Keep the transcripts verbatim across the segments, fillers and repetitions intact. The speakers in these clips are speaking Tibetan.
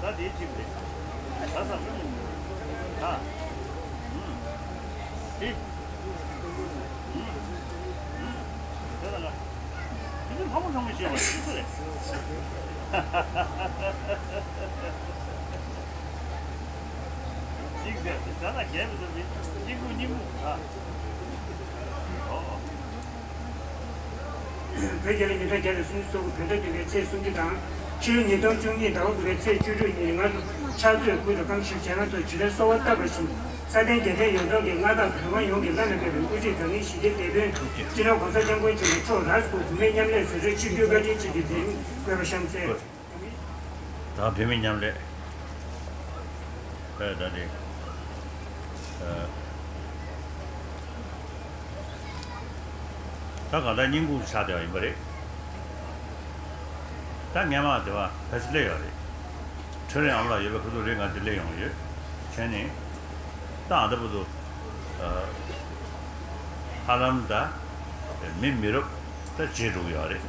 ད་དེའི་གཅིག་རེད། ད་ས་མི་མི་ད་ཧུམ་དེ་ཧུམ་ཧུམ་དེ་ལ་ང་དེ་ཚོ་ལྷ་མོ་ལྷ་མོ་བྱེད་པ་ཅི་ཚོ་རེད། གཅིག་རེད། ད་ལ་རྒྱལ་མི་ཚོ་མི་གཉིས་ཀུ་གཉིས་མོ་ད་ཨོ། བོད་རྒྱལ་ལོའི་ཉིན་གྲངས་བརྒྱ་དང་སུམ་ཅུ་སོ་དགུ་བོད་ཟླ་བདུན་པའི་ཚེས་སུམ་ཅུ་དང་། ཕྱི་ལོ་ཉིས་སྟོང་བཅུ་གཉིས་ཟླ་བ་དགུ་པའི་ཚེས་བཅུ་དྲུག་ཉིན་སྔ་དྲོ་ཕྱག་ཚོད་དགུ་དང་སྐར་མ་བཞི་བཅོ་ལྔ་ཐོག་ཇི་ལྟར་གསོལ་བ་བཏབ་པ་བཞིན། སྲ་བརྟན་བདེ་ལྡན་ཡོངས་རྫོགས་ཀྱི་མངའ་བདག་བོད་དབང་ཡོངས་ཀྱི་བླ་ན་མེད་པའི་དབུ་ཁྲིད་འཛམ་གླིང་ཞི་བདེའི་དེད་དཔོན་སྤྱི་ནོར་༸གོང་ས་༸སྐྱབས་མགོན་ཆེན་པོ་མཆོག་རཱཇ་པུར་བུད་མེད་མཉམ་ལས་བཟོ་གྲྭའི་ཆིབས་བསྒྱུར་བཀའ་དྲིན་ཆེད་ཀྱི་མཛད་རིམ་བཀོད་པ་གཤམ་གསལ། ད་བུད་མེད་མཉམ་ལས་ཁོས་ད་དེ་ད་གང་ལྟར་སྙིང་ཁུང་ཆགས་བསྡད་པ་ཡིན་པ་རེད། ད་སྔས་མ་དེ་བ་ཕལ་ཆེར་སླེབས་ཡོད་རེད། ཁྲི་རིང་ཨ་མ་ལགས་ཡོད་པའི་ཁུ་ཐུག་རེད། ང་དེ་སླེབས་ཡོང་ཡོད། བྱས་ནས་ད་ཨ་ད་བུ་དུ་ཧ་ལམ་ད་མི་མི་རབས་ད་བརྗེད་འགྲོ་གི་ཡོད་རེད།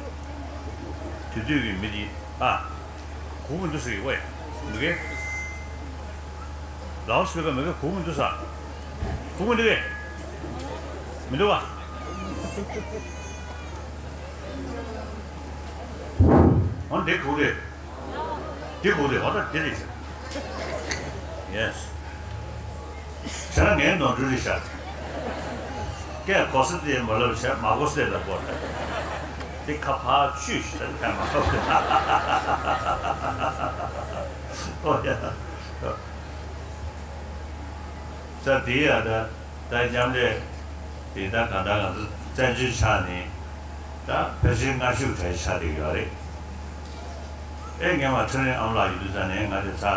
དེ་དུས་ཀྱི་མི་དེ་ཨ། གུག་མི་འདུག་ཟེར་གི་ཝེ། མི་དགེ། ལའོ་སི་པི་ཀར་མི་དགེ་གུག་མི་འདུག་ས། གུག་མི་འདུག་གས། མི་འདུག་བ། འོ་འདི་གུག་རེད། འདི་གུག་རེད། འོ་ད་འདི་རེད་ཟེར། ཡེ་སི། བྱས་ན་ངའི་ནོར་འཁྲུལ་རེད་ཤག་སྐད་གོ་ས་དེ་མ་ལབ་བྱས་མ་གོ་ས་དེ་ལབ་དགོས་རེད། དེ་ཁ་ཕར་ཆུས་ཤིག་ད་ཕན་མ་ཐོགས་གི། ཨོ་ཡ། ས་དེ་ཡ་ད་ད་མཉམ་ལས་དེ་ད་གང་ལྟར་ང་ཚོ་བཙན་བྱོལ་ཆགས་ནས་ད་ཕལ་ཆེར་སྔ་ཤོས་གྲས་ཆགས་བསྡད་ཡོད་རེད། ཨེ་སྔས་མ་ཁྲི་རིང་ཨ་མ་ལགས་ཡོད་དུས་ཙང་ནས་ང་དེ་ཚ་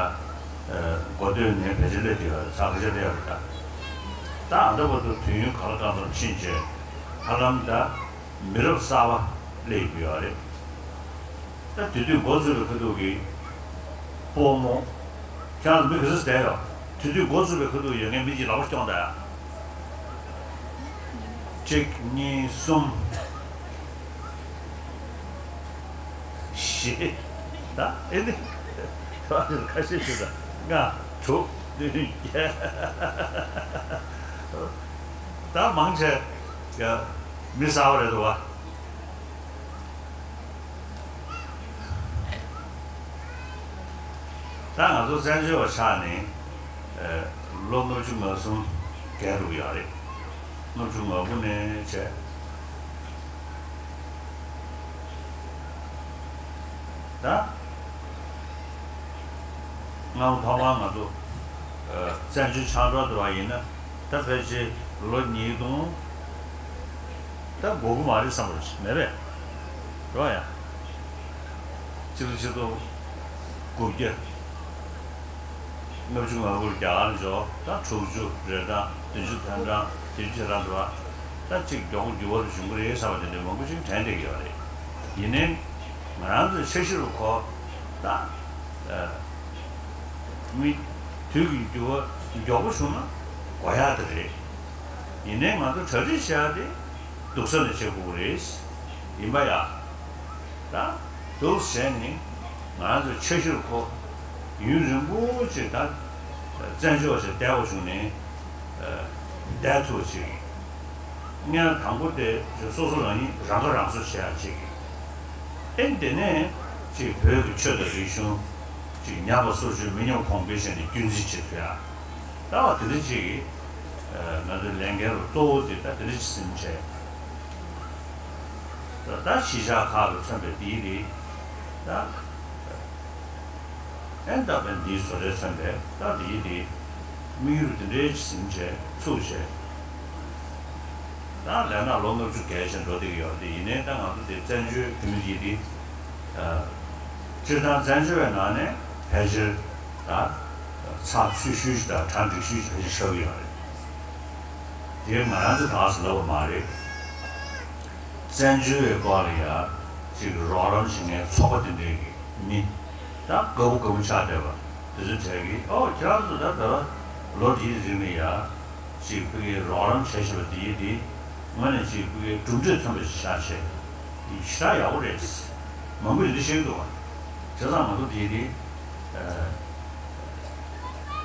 གོ་ཐོས་ནས་ཕལ་ཆེར་སླེབས་བསྡད་ཡོད་རེད། ཚ་ཁ་ཤས་སླེབས་ཡོད་རེད། ད་ད་ཨ་མདའ་བར་དུ་དུས་ཡུན་ག་ལ་གང་འཚམ་ཕྱིན་རྗེས་ཧ་ལམ་ད་མི་རབས་གསར་པ་སླེབས་ཡོད་རེད། ད་དེ་དུས་འགོ་བཙུགས་པའི་ཁ་ཐུག་གི་སྤོ་མོ་ཁྱེད་རང་ཚོ་མི་ག་ཚོད་བསྡད་ཡོད། དེ་དུས་འགོ་བཙུགས་པའི་ཁ་ཐུག་ཡོད་མཁན་མི་གཅིག་ལག་པ་སྐྱོང་ད་ཡ། གཅིག་གཉིས། གསུམ། བཞི། ད་ཨེ་ནི། ད་ཁ་ཤས་ཤིག་ད་ལྔ། དྲུག་བདུན། བརྒྱད། ད་མང་ཆེ་ཡ་མི་གསར་པ་རེད་འདུག་བ། ད་ང་ཚོ་བཙན་བྱོལ་བ་ཆགས་ནས་ལོ་ལྔ་བཅུ་ང་གསུམ་བརྒལ་འགྲོ་གི་ཡོད་རེད། ལྔ་བཅུ་ང་དགུ་ནས་བྱས། ད་སྔ་མོ་ཐོག་མར་ང་ཚོ་བཙན་བྱོལ་ཆགས་འགྲོ་འདུག་བ་ཡིན་ན། ད་ཕལ་ཆེར་ལོ་ཉིས་སྟོང་ད་འགོར་གི་མ་རེད་བསམ་པ་མེད་པས་རེད་བ་ཡ། སྤྱི་ལོ་ཆིག་སྟོང་དགུ་བརྒྱ། ལྔ་བཅུ་ང་དགུ་རྒྱ་གར་འཇོག་ད་དྲུག་ཅུ་རེ་གྲངས། བདུན་ཅུ་ཐམ་གྲངས། བདུན་ཅུ་རེ་གྲངས་འདུག་ད་གཅིག་མགྱོགས་པོ་འགྱུར་བ་བྱུང་གི་རེད་བསམ་པ་དེ་འདྲ་མང་པོ་ཞིག་དྲན་བསྡད་ཀྱི་ཡོད་རེད། ཡིན་ནའི་ང་རང་ཚོའི་འཆར་གཞི་རུ་གོ་ད། མི་དུས་ཀྱི་འགྱུར་བ་མགྱོགས་པོ་བྱུང་ན་དགོས་ཡག་དེ་རེད། ཡིན་ནའི་ང་ཚོ་གྲ་སྒྲིག་བྱེད་ཡག་དེ་སྡུག་ས་ནས་བྱེད་དགོས་ཀྱི་རེད། ཡིན་པ་ཡ། ད་འདུག་བྱས་ནས་ང་ཚོ་འཆར་གཞི་རུ་གོ་ཡུན་རིང་པོ་ཅིག་ད་བཙན་བྱོལ་བ་ཞིག་བསྡད་པ་བྱུང་ནས་བསྡད་ཐུབ་ཅིག་སྔོན་དང་པོ་དེ་སོ་སོ་རང་ཉིད་རང་ཁ་རང་གསོ་བྱེད་ཡག་ཅིག་ཨེ་འདི་ནས་ཅིག་བོད་ཀྱི་ཆོས་དང་རིག་གཞུང་ཅིག་ཉམས་པ་སོར་ཆུད་མི་ཉམས་གོང་འཕེལ་བྱས་ནས་རྒྱུན་འཛིན་བྱེད་ཐུབ་ཡག་ད་བ་དེ་འདྲ་ཅིག་གིས་ང་ཚོའི་ལས་འགན་རུ་གཙོ་བོ་དེ་ད་དེ་འདྲ་ཅིག་ཟིན་བྱས། ད་གཞིས་ཆགས་ཁག་ལ་མཚོན་པའི་དེའི་རིགས་ད། ཨེ་ད་བན་འདིའི་བཟོ་གྲྭས་མཚོན་པའི་ད་དེའི་དེ་དམིགས་ཡུལ་དེ་འདྲའི་ཟིན་བྱས་ཚུགས་བྱས། ད་ལས་ན་ལོ་ལྔ་བཅུ་བརྒལ་ཞིང་འགྲོ་བསྡད་ཀྱི་ཡོད་རེད། ཡིན་ནའི་ད་ང་ཚོ་དེ་བཙན་བྱོལ་བོད་མི་གཅིག་དེ་སྤྱིར་བཏང་བཙན་བྱོལ་བའི་ནང་ནས་ཕལ་ཆེར་ད་ཚགས་ཚུད་ཤོས་ཤིག་དང་གྲ་འགྲིག་ཤོས་ཤིག་ཕལ་ཆེར་ཆགས་ཀྱི་ཡོད་རེད། དེ་ང་རང་ཚོ་གང་ཟེར་ལབ་པ་མ་རེད། བཙན་བྱོལ་བའི་སྐོར་ལ་ཡ་ཅིག་རོགས་རམ་བྱེད་མཁན་ཚོགས་པ་དེ་འདྲའི་གི་མི་ད་དགའ་པོ་དགའ་པོ་ཆགས་བསྡད་པ་དེ་ཚོ་གྲས་ཀྱིས་ཨོ་ཁྱེད་རང་ཚོ་ད་ད་ལོ་དེའི་རིང་ལ་ཡ་ཅིག་ཕ་གིའི་རོགས་རམ་བྱེད་བཞིན་པ་དེའི་དེ་ངོས་ནས་ཅིག་ཕ་གིའི་གྲུབ་འབྲས་ཐོན་པ་ཞིག་ཆགས་བྱས་ཞེ་དྲག་ཡག་པོ་རེད། མང་པོས་འདི་བཤད་ཀྱི་འདུག་བ། བྱས་ཙང་ང་ཚོ་དེའི་དེ་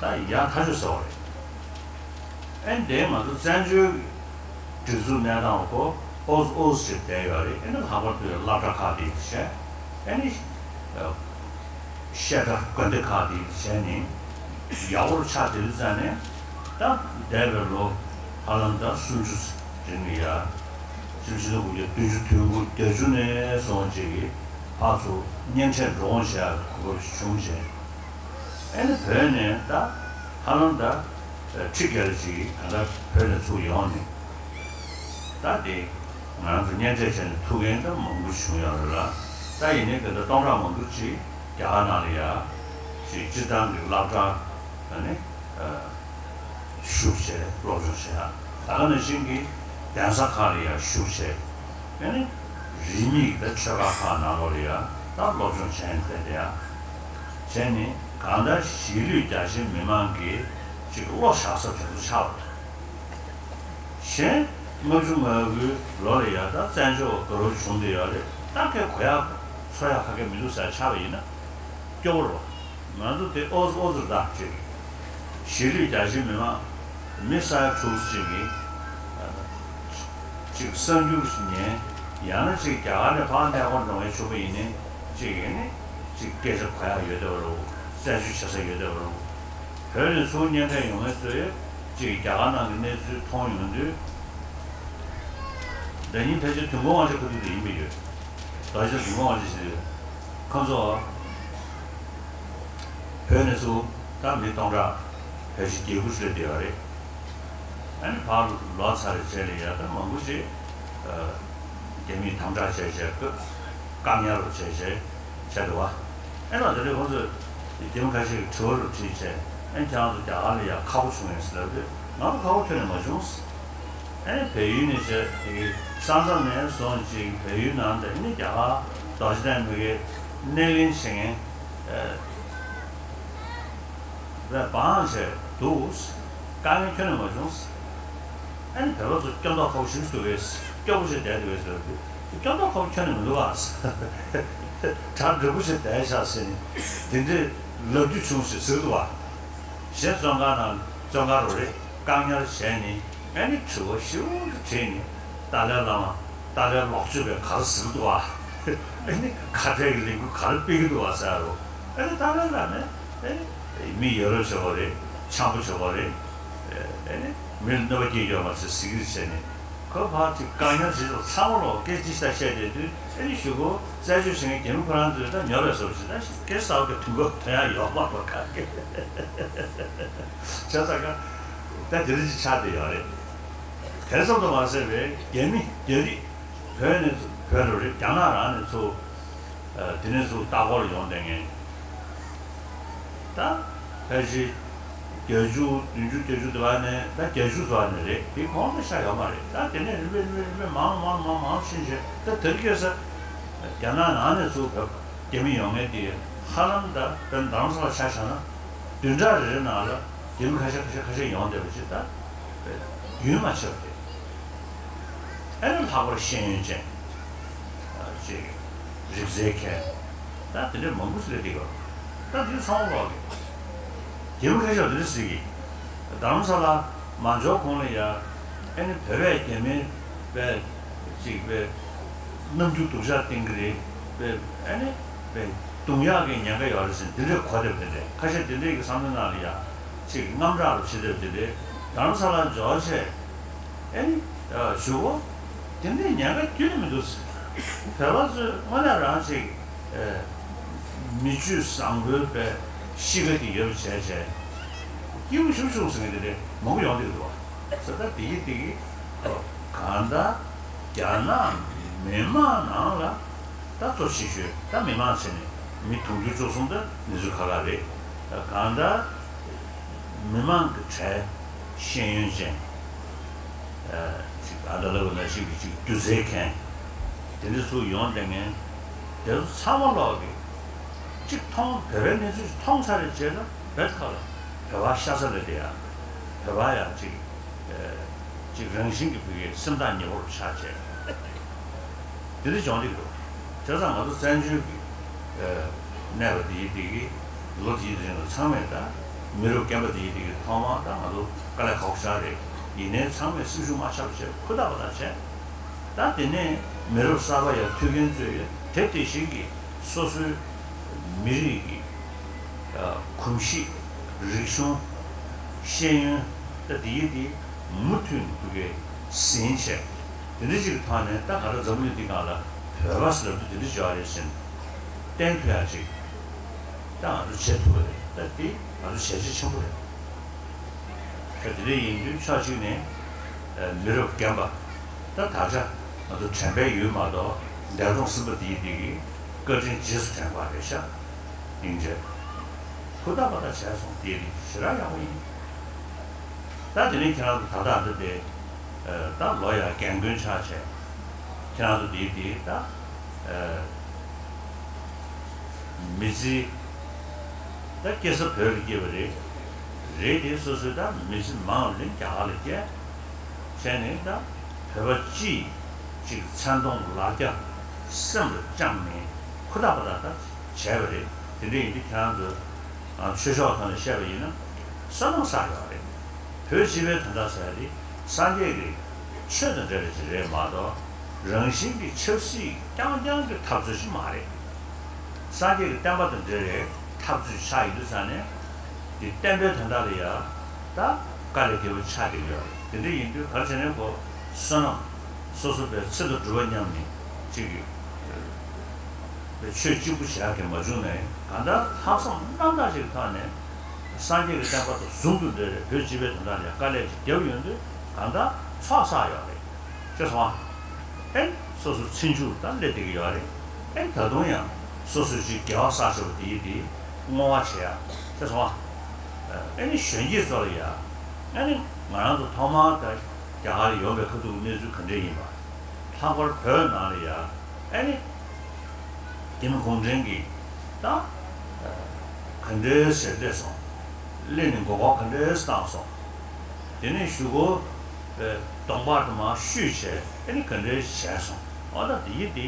ད་ཡག་ཐག་ཆོད་ཟེར་བ་རེད། ཨེ་འདས་ང་ཚོ་བཙན་བྱོལ་གྱི་སྒྲིག་འཛུགས་གནས་སྟངས་ཁོ་ཨོ་ཙི་ཨོ་ཙི་ཞིག་བསྡད་ཡོད་རེད། ཨེ་ནི་ལྷག་པར་དུ་སློབ་གྲྭ་ཁག་དེ་བྱས། ཨེ་ནི་བཤད་གྲྭ་དགོན་སྡེ་ཁག་དེ་བྱས་ནས་ཡག་པོ་ཆགས་བསྡད་དུས་ཙང་ནས། ད་འདས་པའི་ལོ་ཧ་ལམ་ད་སུམ་ཅུ་རིང་ལ་ཡ། སུམ་ཅུ་ནས་དགུ་བརྒྱ་བདུན་ཅུ་དོན་དགུ་བརྒྱད་ཅུ་ནས་བཟུང་ཅིག་གི་ཕར་ཚུར་གཉེན་འཕྲད་འགྲོ་འོང་བྱེད་ཡག་གོ་སྐབས་ཤིག་བྱུང་རྗེས། ཨེ་ནི་བོད་ནས་ད་ཧ་ལམ་ད་ཁྲི་བརྒལ་ཅིག་ག་ད་བོད་ནས་ཚུར་ཡོང་ནས། ད་དེ་ང་རང་ཚོ་གཉེན་འཕྲད་བྱས་ནས་ཐུག་མཁན་ད་མང་པོ་བྱུང་ཡོད་རེད་ལ། ད་ཡིན་ནའི་ག་ད་སྟོང་ཕྲག་མང་པོ་ཅིག་རྒྱ་གར་ནང་ལ་ཡ་ཅིག་སྤྱིར་བཏང་གི་སློབ་གྲྭ་ཨ་ནི་ཞུགས་བྱས་སློབ་སྦྱོང་བྱས། ད་ག་ནང་བཞིན་གྱི་གདན་ས་ཁག་ལ་ཡ་ཞུགས་བྱས། ཨ་ནི་རིས་མེད་ཀྱི་ད་ཆོས་ཁག་ཁག་ནང་ལོགས་ལ་ཡ་ད་སློབ་སྦྱོང་བྱས་ནས་བསྡད་དེ་ཡ། བྱས་ནས་གང་ལྟར་གཞིས་ལུས་རྒྱ་ཆེའི་མི་མང་གིས་ཅིག་བློ་བཞག་ས་དེ་ཚོ་ཆགས་པ་རེད། གཞན་ལྔ་བཅུ་ང་དགུའི་ལོ་ལ་ཡ་ད་བཙན་བྱོལ་བ་དགའ་རབ་བྱུང་བསྡད་ཡོད་རེད། ད་གལ་གོ་ཡག་འཚོ་ཡག་ག་གེ་མི་འདུག་ཟེར་ཆགས་པ་ཡིན་ན་སྐྱོ་བོ་རེད་བ། ང་ཚོ་དེ་ཨོ་ཙི་ཨོ་ཙི་རེད་ད་ཅིག་གཞིས་ལུས་རྒྱ་ཆེའི་མི་མང་མི་ས་ཡ་དྲུག་ཅིག་གིས་ཅིག་གསར་འགྱུར་ཞིག་ཉན། ཡང་ན་ཅིག་རྒྱ་གར་ནས་ཕར་གནས་སྐོར་འགྲོ་མཁན་བྱུང་བ་ཡིན་ནའི་ཅིག་ཨ་ནི་ཅིག་སྐད་ཆ་གོ་ཡག་ཡོད་བསྡད་པ་རེད། རྩད་གཅོད་བྱེད་ས་ཡོད་བསྡད་པ་རེད། བོད་ནས་ཚུར་གཉེན་འཕྲད་ཡོང་མཁན་ཚོས་ཅིག་རྒྱ་གར་ནང་གི་གནས་ཚུལ་མཐོང་ཡོང་དུས། ཟླ་ཉིན་ཕལ་ཆེར་དུས་འཁོར་དབང་ཆེན་ཁ་ཐུག་དེ་ཡིན་པ་ཡོད། རྡོ་རྗེ་དུས་འཁོར་དབང་ཆེན་ཞིག་ཡོད། ཁོ་ཚོ་བོད་ནས་ཚུར་ད་མི་སྟོང་ཕྲག་ཕལ་ཆེར་བརྒྱད་དགུ་ཙམ་སླེབས་བསྡད་ཡོད་རེད། ཨ་ནི་ཕར་ལོག་ཚར་རྗེས་ལ་ཡ་ད་མང་པོ་ཞིག་རྒྱ་མིས་དམ་དྲག་བྱས་བྱས་བཀག་ཉར་རུ་བྱས་བྱས་བྱས་འདུག་བ། ཨེ་ལ་དེ་ནས་ཁོང་ཚོས་རྒྱ་མི་ཁ་ཤས་ཀྱིས་དྲི་བ་རུ་དྲིས་བྱས། ཨེ་ཁྱེད་རང་ཚོ་རྒྱ་གར་ལ་ཡ་ཁག་པོ་བྱུང་ངས་ཟེར་ལབ་དུས་ང་ཚོ་ཁག་པོ་ཁྱོན་ནས་མ་བྱུང་ཟེར། ཨེ་བལ་ཡུལ་ནས་བྱས་དེ་གི་ས་མཚམས་ནས་བཟུང་ཅིག་བལ་ཡུལ་ནང་དུ་ཨེ་ནི་རྒྱ་གར་རྡོ་རྗེ་གདན་མི་དགེ་སྣེ་ལེན་བྱེད་མཁན་ཨེ་བས་བང་བྱས་འདུག་དཀའ་ངལ་ཁྱོན་ནས་མ་བྱུང་ཟེར། ཨ་ནི་བོད་པ་ཚོ་སྐྱོན་མདོག་ཁ་པོ་ཞིག་འདུག་གས། སྐྱོ་པོ་ཞིག་བསྡད་འདུག་གས་ཟེར་དུས་སྐྱོན་མདོག་ཁ་པོ་ཁྱོན་ནས་མི་འདུག་ཨ། གྲ་འགྲིག་པོ་ཞིག་བསྡད་ཤག་ཟེར་ནས་དེ་འདྲའི་ལབ་རྒྱུ་བྱུང་ཟེར་ཟེར་འདུག་བ། གཞན་བཙོན་ཁང་ནང་བཙོན་ཁང་རུ་རེད། བཀག་ཉར་བྱས་ནས་ཨ་ནི་དྲི་བ་ཞིབ་པོ་དྲིས་ནས་ཏཱ་ལའི་བླ་མ་ཏཱ་ལའི་ལོག་སྤྱོད་པས་ག་རེ་ཟེར་འདུག་བ། ཨ་ནི་ཁ་བྲལ་གྱི་ལས་འགུལ་ག་རེ་སྤེལ་གྱི་འདུག་བ་ཟེར་རོ། ཨ་ནི་ཏཱ་ལའི་བླ་མས་ཨ་ནི་མི་ཡ་རབས་བྱེད་པ་རེད། འཆམ་པོ་བྱེད་པ་རེད། ཨེ་ནི་མི་ལ་གནོད་པ་སྐྱེལ་རྒྱུ་མ་ཟད་ཟེར་གྱི་རེད་བྱས་ནས་ཁོ་ཕར་ཅིག་བཀག་ཉར་བྱེད་ཆོག་ཚང་མ་ལོག་སྐད་ཅིག་ཤ་བཤད་བསྡད་དུས་ཨེ་ནི་གཞུག་གུ་རྩད་གཅོད་བྱེད་མཁན་རྒྱ་མི་ཁོ་རང་ཚོས་ད་ཉོབ་པའི་བཟོ་ཞིག་ད་སྐད་ཆ་ཟ་བ་གི་དུས་འགོ་ཐོན་ཡག་ཡོད་མ་རེད་ག་གེ། བྱས་ཙང་ཀ་ད་དེ་རིང་ཅིག་ཆགས་བསྡད་ཡོད་རེད། དེ་ཙམ་དུ་མ་ཟད་པའི་རྒྱ་མི་རྒྱ་རིགས་བོད་ནས་བོད་ལ་རེད། རྒྱ་ནག་རང་ནས་ཚུར་དེ་ནས་ཚུར་ལྟ་སྐོར་ཡོང་བསྡད་མཁན། ད་ཕལ་ཆེར་བརྒྱད་ཅུ་བདུན་ཅུ་བརྒྱད་ཅུ་དེ་བ་ནས་ད་བརྒྱད་ཅུ་ཙམ་ནས་རེད། དེ་གོང་དུ་ཤ་ཡོད་མ་རེད། ད་དེ་ནས་རིམ་པས་རིམ་པས་རིམ་པས་མང་མང་མང་མང་ཕྱིན་བྱས་ད་དེ་རིང་ཁ་སང་རྒྱ་ནག་ནང་ནས་ཚུར་བོད་རྒྱ་མི་ཡོང་མཁན་དེ་ཧ་ལམ་ད་བོད་རྡ་རམ་ས་ལ་ཆ་བཞག་ན་བདུན་ཕྲག་རེ་རེ་ནང་ལ་རྒྱ་མི་ཁ་ཤས་ཁ་ཤས་ཁ་ཤས་ཡོང་བསྡད་པ་ཅིག་ད་རྒྱུན་མ་ཆད་པ་རེད། ཨ་ནི་ལྷག་པར་ཤེས་ཡོན་ཅན། ཅིག་རིག་རྩལ་མཁན། ད་དེ་འདྲ་མང་པོ་ཞིག་སླེབས་འདུག་ག་ད་དེ་ཚང་མ་ལོག་གི། རྒྱ་མི་ཁ་ཤས་དེ་འདྲ་ཟེར་གི། རྡ་རམ་ས་ལ་མ་འབྱོར་གོང་ལ་ཡ། ཨ་ནི་བོད་པས་རྒྱ་མིའི་པའི་ཅིག་པའི་རྣམ་འགྱུར་སྡུག་ཅག་བསྟན་གི་རེད། པའི་ཨ་ནི་པའི་རྡུང་ཡག་གི་ཉེན་ཁ་ཡོད་རེད་ཟེར་དེ་འདྲ་གོ་བསྡད་པ་དེ་འདྲ་ཁ་ཤས་དེ་འདྲའི་གི་བསམ་བློ་ནང་ལ་ཡ། ཅིག་དངངས་སྐྲག་རུ་བྱེད་བསྡད་པ་དེ་འདྲ་རྡ་རམ་ས་ལ་འབྱོར་བྱས། ཨེ་ནི། ཞུ་གོ་དེ་འདྲའི་ཉེན་ཁ་ཁྱོན་ནས་མི་འདུག་ཟེར། བོད་པ་ཚོས་དངོས་གནས་རང་ཅིག་མི་ཆོས་བཟང་པོའི་པའི་གཤིས་ཀ་དེ་ཡོད་པ་བྱས་བྱས། སྐྱིད་པོ་ཞུ་ཞུ་ཟེར་མཁན་དེ་འདྲའི་མང་པོ་ཡོང་བསྡད་འདུག་བ། ཟེར་ད་དེ་གི་དེ་གི་གང་ལྟར་རྒྱ་ནག་མི་མང་ནང་ལ་ད་གཙོ་ཆེ་ཤོས་ད་མི་མང་བྱས་ནས་མི་དུང་ཕྱུར་བཅུ་གསུམ་ད་གནས་ཚུལ་ཁག་ཁག་རེད། གང་ལྟར། མི་མང་གི་གྲས་ཤེས་ཡོན་ཅན། ཅིག་ཨ་ད་ལ་བ་ན་ཞིག་གི་ཅིག་སྒྱུ་རྩལ་མཁན། དེ་འདྲ་ཚུར་ཡོང་བསྡད་མཁན། དེ་ཚོ་ཚང་མ་ལོག་གི། ཅིག་མཐོང་བོད་པའི་གནས་ཚུལ་ཅིག་མཐོང་ཚར་རེད་བྱས་ན་བོད་ཁ་ལ་བོད་པ་ཤ་ཚ་ལ་དེ་ཡང་བོད་པ་ཡང་ཅིག་ཅིག་རང་བཞིན་གྱི་བོད་ཀྱི་སེམས་ཐག་ཉེ་པོ་རུ་ཆགས་བྱས། དེ་འདྲ་བྱུང་འདུག་གི་འདུག་བྱས་ཙང་ང་ཚོ་བཙན་བྱོལ་གྱི་གནས་པ་འདི་འདི་གི་ ལོ་དེའི་རིང་ལ་ཚང་མས་ད་མི་རབས་རྒན་པ་དེའི་དེ་གི་ཐོག་མར་ད་ང་ཚོ་དཀའ་ལས་ཁག་པོ་ཞེ་དྲག་རེད། ཡིན་ནའི་ཚང་མས་སེམས་ཤུགས་མ་ཆག་པ་བྱས་ཧུར་ཐག་པ་ཐག་བྱས། ད་དེ་ནས་མི་རབས་གསར་པ་ཡ་ཐུག་མཁན་ཚོས་དེ་དེ་བཞིན་གྱི་སོ་སོའི་མི་རིགས་ཀྱི་ཨ་གོམས་གཤིས། རིག་གཞུང་། ཤེས་ཡོན། ད་དེ་ཡི་དེ་མུ་མཐུད་ནས་ཕ་གིར་ཟིན་བྱས། དེ་འདྲ་ཅིག་གི་ཐོག་ནས་ད་ག་རེ་འཛམ་གླིང་འདི་སྒང་ལ་བོད་པ་ཟེར་དུས་དེ་འདྲ་ཅིག་ཡོད་རེད་ཟེར་ནས་བསྟན་ཐུབ་ཡག་ཅིག་ད་ང་ཚོ་བྱེད་ཐུབ་པ་རེད། ད་འདི་ང་ཚོ་བྱས་རྗེས་ཆེན་པོ་རེད། ད་དེ་འདྲ་ཡིན་དུས་ཕྱོགས་གཅིག་ནས་ཨ་མི་རབས་རྒན་པ། ད་ད་ཆ་ང་ཚོ་དྲན་པའི་ཡུལ་མ་གཏོགས་འདས་གྲོངས་ཟིན་པ་དེ་ཡི་དེ་གི་བཀའ་དྲིན་རྗེས་སུ་དྲན་པ་རེད་ཤག་སྙིང་རྗེ། ཧུར་ཐག་པ་ཐག་བྱས་སོང་། དེ་ཡི་དེ་ཞེ་དྲག་ཡག་པོ་ཡིན། ད་དེ་ནས་ཁྱེད་རང་ཚོ་ད་ལྟ་འདི་དེ་ཨ་ད་ལོ་ཡ་རྒན་རྒོན་ཆགས་བྱས། ཁྱེད་རང་ཚོ་དེ་ཡི་དེ་ད་ཨ་མི་ཚེ། ད་སྐྱེས་ས་བོད་ལ་སྐྱེས་པ་རེད། རེད་དེ་སོ་སོའི་ད་མི་ཚེ་མང་ལ་རྒྱ་གར་ལ་སྐྱེས། བྱས་ནས་ད་བོད་པ་སྤྱི་ཡི་ཅིག་མཚན་མཐོང་ལ་རྒྱ་སེམས་ལ་བཅངས་ནས་ཧུར་ཐག་པ་ཐག་ད་བྱས་པ་རེད། དེ་འདྲ་ཡིན་དུས་ཁྱེད་རང་ཚོས་ཨ་ཆོས་ཕྱོགས་ཐོག་ནས་བཤད་པ་ཡིན་ན་བསོད་ནམས་བསགས་ཡོད་རེད། བོད་སྤྱི་པའི་དོན་དག་ཟེར་ཡ་དེ་སངས་རྒྱས་ཀྱི་ཆོས་དང་འབྲེལ་བ་ཅིག་རེད་མ་གཏོགས་རང་བཞིན་གྱི་ཆབ་སྲིད་རྐྱང་རྐྱང་གི་འཐབ་རྩོད་ཅིག་མ་རེད། སངས་རྒྱས་ཀྱི་བསྟན་པ་དང་འབྲེལ་བའི་འཐབ་རྩོད་ཆགས་ཡོང་དུས་ཙང་ནས་དེ་བསྟན་པའི་དོན་དག་ལ་ཡ་ད་དཀའ་ལས་ཁག་པོ་ཆགས་བསྡད་ཡོད་རེད། དེ་འདྲ་ཡིན་དུས་ག་རེ་བྱས་ནས་ཁོ་བསོད་ནམས་སོ་སོ་པའི་ཚེ་དང་སྒྲུབ་པ་མཉམ་ནས་ཅིག་གི་ཆོས་གཅིག་པུ་བྱེད་ཡག་གི་མ་བྱུང་ནའི་གང་ལྟར་ལྷག་བསམ་རྣམ་དག་ཅིག་གི་ཐོག་ནས་སངས་རྒྱས་ཀྱི་བསྟན་པ་དང་ཟུང་དུ་འབྲེལ་བའི་བོད་སྤྱི་པའི་དོན་དག་ལ་ཡ་དཀའ་ལས་ཅིག་བརྒྱབ་ཡོང་དུས་གང་ལྟར་ཚོགས་བསགས་ཡོད་རེད། ཤེས་སོང་ཨ། ཨེ། སོ་སོ་ཚེ་མཇུག་ད་སླེབས་བསྡད་ཀྱི་ཡོད་རེད། ཨེ། ད་དུང་ཡང་སོ་སོ་ཅིག་དགེ་བ་བསགས་བྱས་པ་དེ་ཡི་དེ་བསྔོ་བ་བྱེད་ཡ། ཤེས་སོང་ཨ། ཨེ་ནི་གཞོན་སྐྱེས་ཚོ་ལ་ཡ། ཨེ་ནི་ང་རང་ཚོ་ཐོག་མར་ད་རྒྱ་གར་ལ་ཡོང་བའི་ཁ་ཐུག་གི་གནས་ཚུལ་ག་འདྲས་ཡིན་པ། ལྷག་པར་བོད་ནང་ལ་ཡ། ཨེ་ནི། དེ་མིན་གུང་ཁྲན་གྱིས་ད་ག་འདྲའི་ཟེར་སླེབས་སོང་། སླེབས་ནས་མགོ་སྐོར་ག་འདྲའི་བཏང་སོང་། དེ་ནས་གཞུག་གུ་གདོང་པར་དུ་མར་བཤུས་བྱས་ཨེ་ནི་ག་འདྲའི་བྱས་སོང་། འོ་ད་འདི་ཡི་འདི་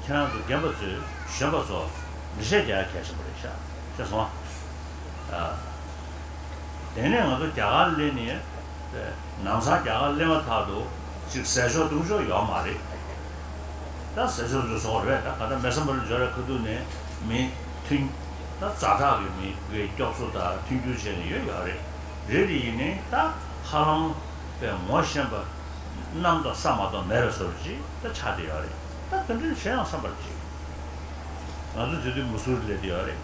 ཁྱེད་རང་ཚོ་རྒན་པ་ཚོས་གཞོན་པ་ཚོ་འགྲེལ་བཤད་རྒྱག་ཡ་གལ་ཆེན་པོ་རེད་ཤག་ཤེས་སོང་ཨ། དེ་ནས་ང་ཚོ་རྒྱ་གར་སླེབས་ནས། ལམ་སང་རྒྱ་གར་སླེབས་མ་ཐག་ཏུ་ཅིག་ཟས་ཆོག་འཐུང་ཆོག་ཡོད་མ་རེད། ད་ཟས་ཆོག་འཐུང་ཆོག་རེད། ད་ག་ད་མེ་སམ་བར་འབྱོར་བའི་ཁ་ཐུག་ནས་མི་མཐུན། ད་ཛ་དྲག་གི་མི་གི་སྐྱོབ་གསོ་དང་མཐུན་འགྱུར་བྱས་ནས་ཡོད་ཡོད་རེད། རེད་དེ་ཡིན་ནའི་ད་ཧ་ལམ་པའི་ངོ་ཤེས་པ་གནམ་དང་ས་མ་གཏོགས་མེད་པའི་བཟོ་འདྲ་ཅིག་ད་ཆགས་བསྡད་ཡོད་རེད། ད་ག་འདྲ་བྱས་ཡང་བསམ་པར་ཅིག་ང་ཚོ་དེ་དུས་མུ་སུར་སླེབས་བསྡད་ཡོད་རེད།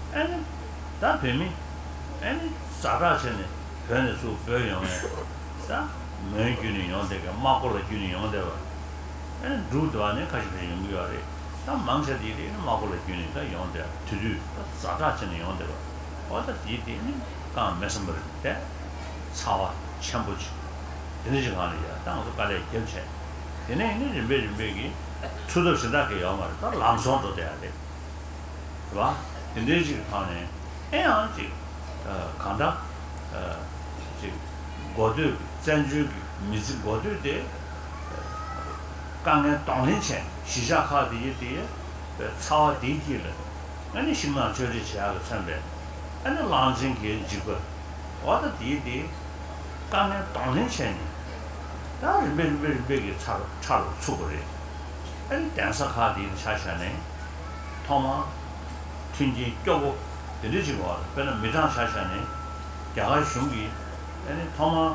ཨ་ནི། ད་བོད་མི། ཨ་ནི་ཛ་དྲག་བྱས་ནས་བོད་ནས་ཚུར་བྲོས་ཡོང་ཡས། ད་མོན་བརྒྱུད་ནས་ཡོང་བསྡད་མཁན། སྨད་ཀོ་ལ་བརྒྱུད་ནས་ཡོང་བསྡད་པ། ཨ་ནི་འབྲུག་དེ་བ་ནས་ཁ་ཤས་ཁ་ཤས་ཡོང་གི་ཡོད་རེད། ད་མང་ཆེ་དེ་དེ་ནི་སྨད་ཀོ་ལ་བརྒྱུད་ནས་ད་ཡོང་བསྡད་པ། དེ་དུས་ད་ཛ་དྲག་བྱས་ནས་ཡོང་བསྡད་པ། འོ་ད་དེ་དེ་ནི་རྐང་མེད་བསམ་པ་རེད་དེ། ཚ་བ་ཆེན་པོ་ཅིག་དེ་འདྲ་ཅིག་སྒང་ལ་ཡ་ད་ང་ཚོ་དཀའ་ལས་བརྒྱབ་བྱས། དེ་ནས་ནི་རིམ་པས་རིམ་པས་ཀྱིས་ཚུགས་ཐབས་གཞན་དག་གི་ཡོད་མ་རེད། ད་ལམ་སང་འགྲོ་བསྡད་ཡ་རེད། རེད་བ། དེ་འདྲའི་ཅིག་གི་ཐོག་ནས་ཨེ་ཡང་ཅིག་ཨ། གང་ལྟར། ཨ། ཅིག་འགོ་སྟོད་བཙན་བྱོལ་གྱི་མི་ཚེ་འགོ་སྟོད་དེ་དཀའ་ངལ་གདོང་ལེན་བྱས། གཞིས་ཆགས་ཁག་དེ་ཡི་དེ་ཚ་བ་དེའི་དཀྱིལ་ལ་ཨ་ནི་ཤིང་ནགས་གཅོད་འབྲེག་བྱེད་ཡག་གིས་མཚོན་པའི་ཨ་ནི་གླང་ཆེན་གྱི་འཇིགས་པ། འོ་ད་དེའི་དེ་དཀའ་ངལ་གདོང་ལེན་བྱས་ནས་ད་རིམ་པས་རིམ་པས་རིམ་པས་ཀྱི་ཚ་རུ་ཚ་རུ་ཚུགས་པ་རེད། ཨ་ནི་གདན་ས་ཁག་དེའི་ཆ་བཞག་ནས། ཐོག་མར་མཐུན་རྐྱེན་སྐྱོ་པོ་དེ་འདྲ་ཅིག་ཡོད་རེད། དཔེར་ན་མི་གྲངས་ཆ་བཞག་ནས་རྒྱ་གར་གཞུང་གིས་ཨ་ནི་ཐོག་མར་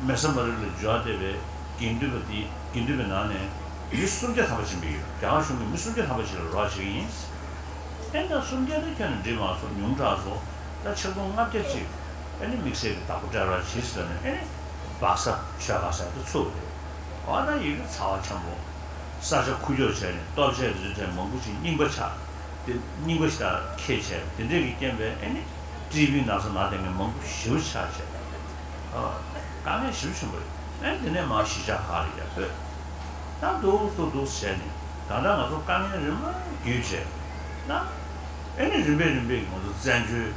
མེ་སམ་བར་ལ་འབྱོར་བསྡད་པའི་དགེ་འདུན་པ་དེ་དགེ་འདུན་པའི་ནང་ནས་མི་སུམ་བརྒྱ་ཐམ་པ་ཕྱིན་པ་ཡོད། རྒྱ་གར་གཞུང་གིས་མི་སུམ་བརྒྱ་ཐམ་པ་ཅིག་ལ་རོགས་བྱེད་ཀྱི་ཡིན། ཨེ་ད་སུམ་བརྒྱ་དེ་ཁྱོན་ནས་འགྲིག་མ་སོང་། ཉུང་དྲགས་སོང་། ད་ཆིག་སྟོང་ལྔ་བརྒྱ་ཅིག་ཨ་ནི་དམིགས་བསལ་གྱི་བདག་པོ་སྤྲད་རོགས་བྱེད་ཟེར་ནས་ཨ་ནི་སྦག་ས་ཆོལ་ཁ་ཟེར་དུ་ཚུགས་རེད། འོ་ད་ཡི་གེ་ཚ་བ་ཆེན་པོ། ས་ཆ་ཁུག་ཀྱོག་བྱས་ནས་ལྟོ་ཆས་རིགས་ཚོ་མང་པོ་ཞིག་རྙིང་པ་ཆགས། དེ་རྙིང་པ་ཞིག་ལ་འཁྱེར་བྱས། དེ་འདྲས་ཀྱི་རྐྱེན་པས་ཨ་ནི་ཀྲི་བི་ན་ཚ་ན་བསྡད་མཁན་མང་པོ་ཞེ་པོ་ཆགས་བྱས། ཨ། དཀའ་ངལ་ཞེ་པོ་ཆེན་པོ་རེད། ཨ་ནི་དེ་ནས་མར་གཞིས་ཆགས་ཁག་ལ་ཡར་བྲོས། ད་འདུག་འདུག་འདུག་བྱས་ནས་ད་ལྟ་ང་ཚོ་དཀའ་ངལ་རིམ་པ་བརྒྱུད་བྱས་ན། ཨ་ནི་རིམ་པས་རིམ་པས་ང་ཚོ་བཙན་བྱོལ་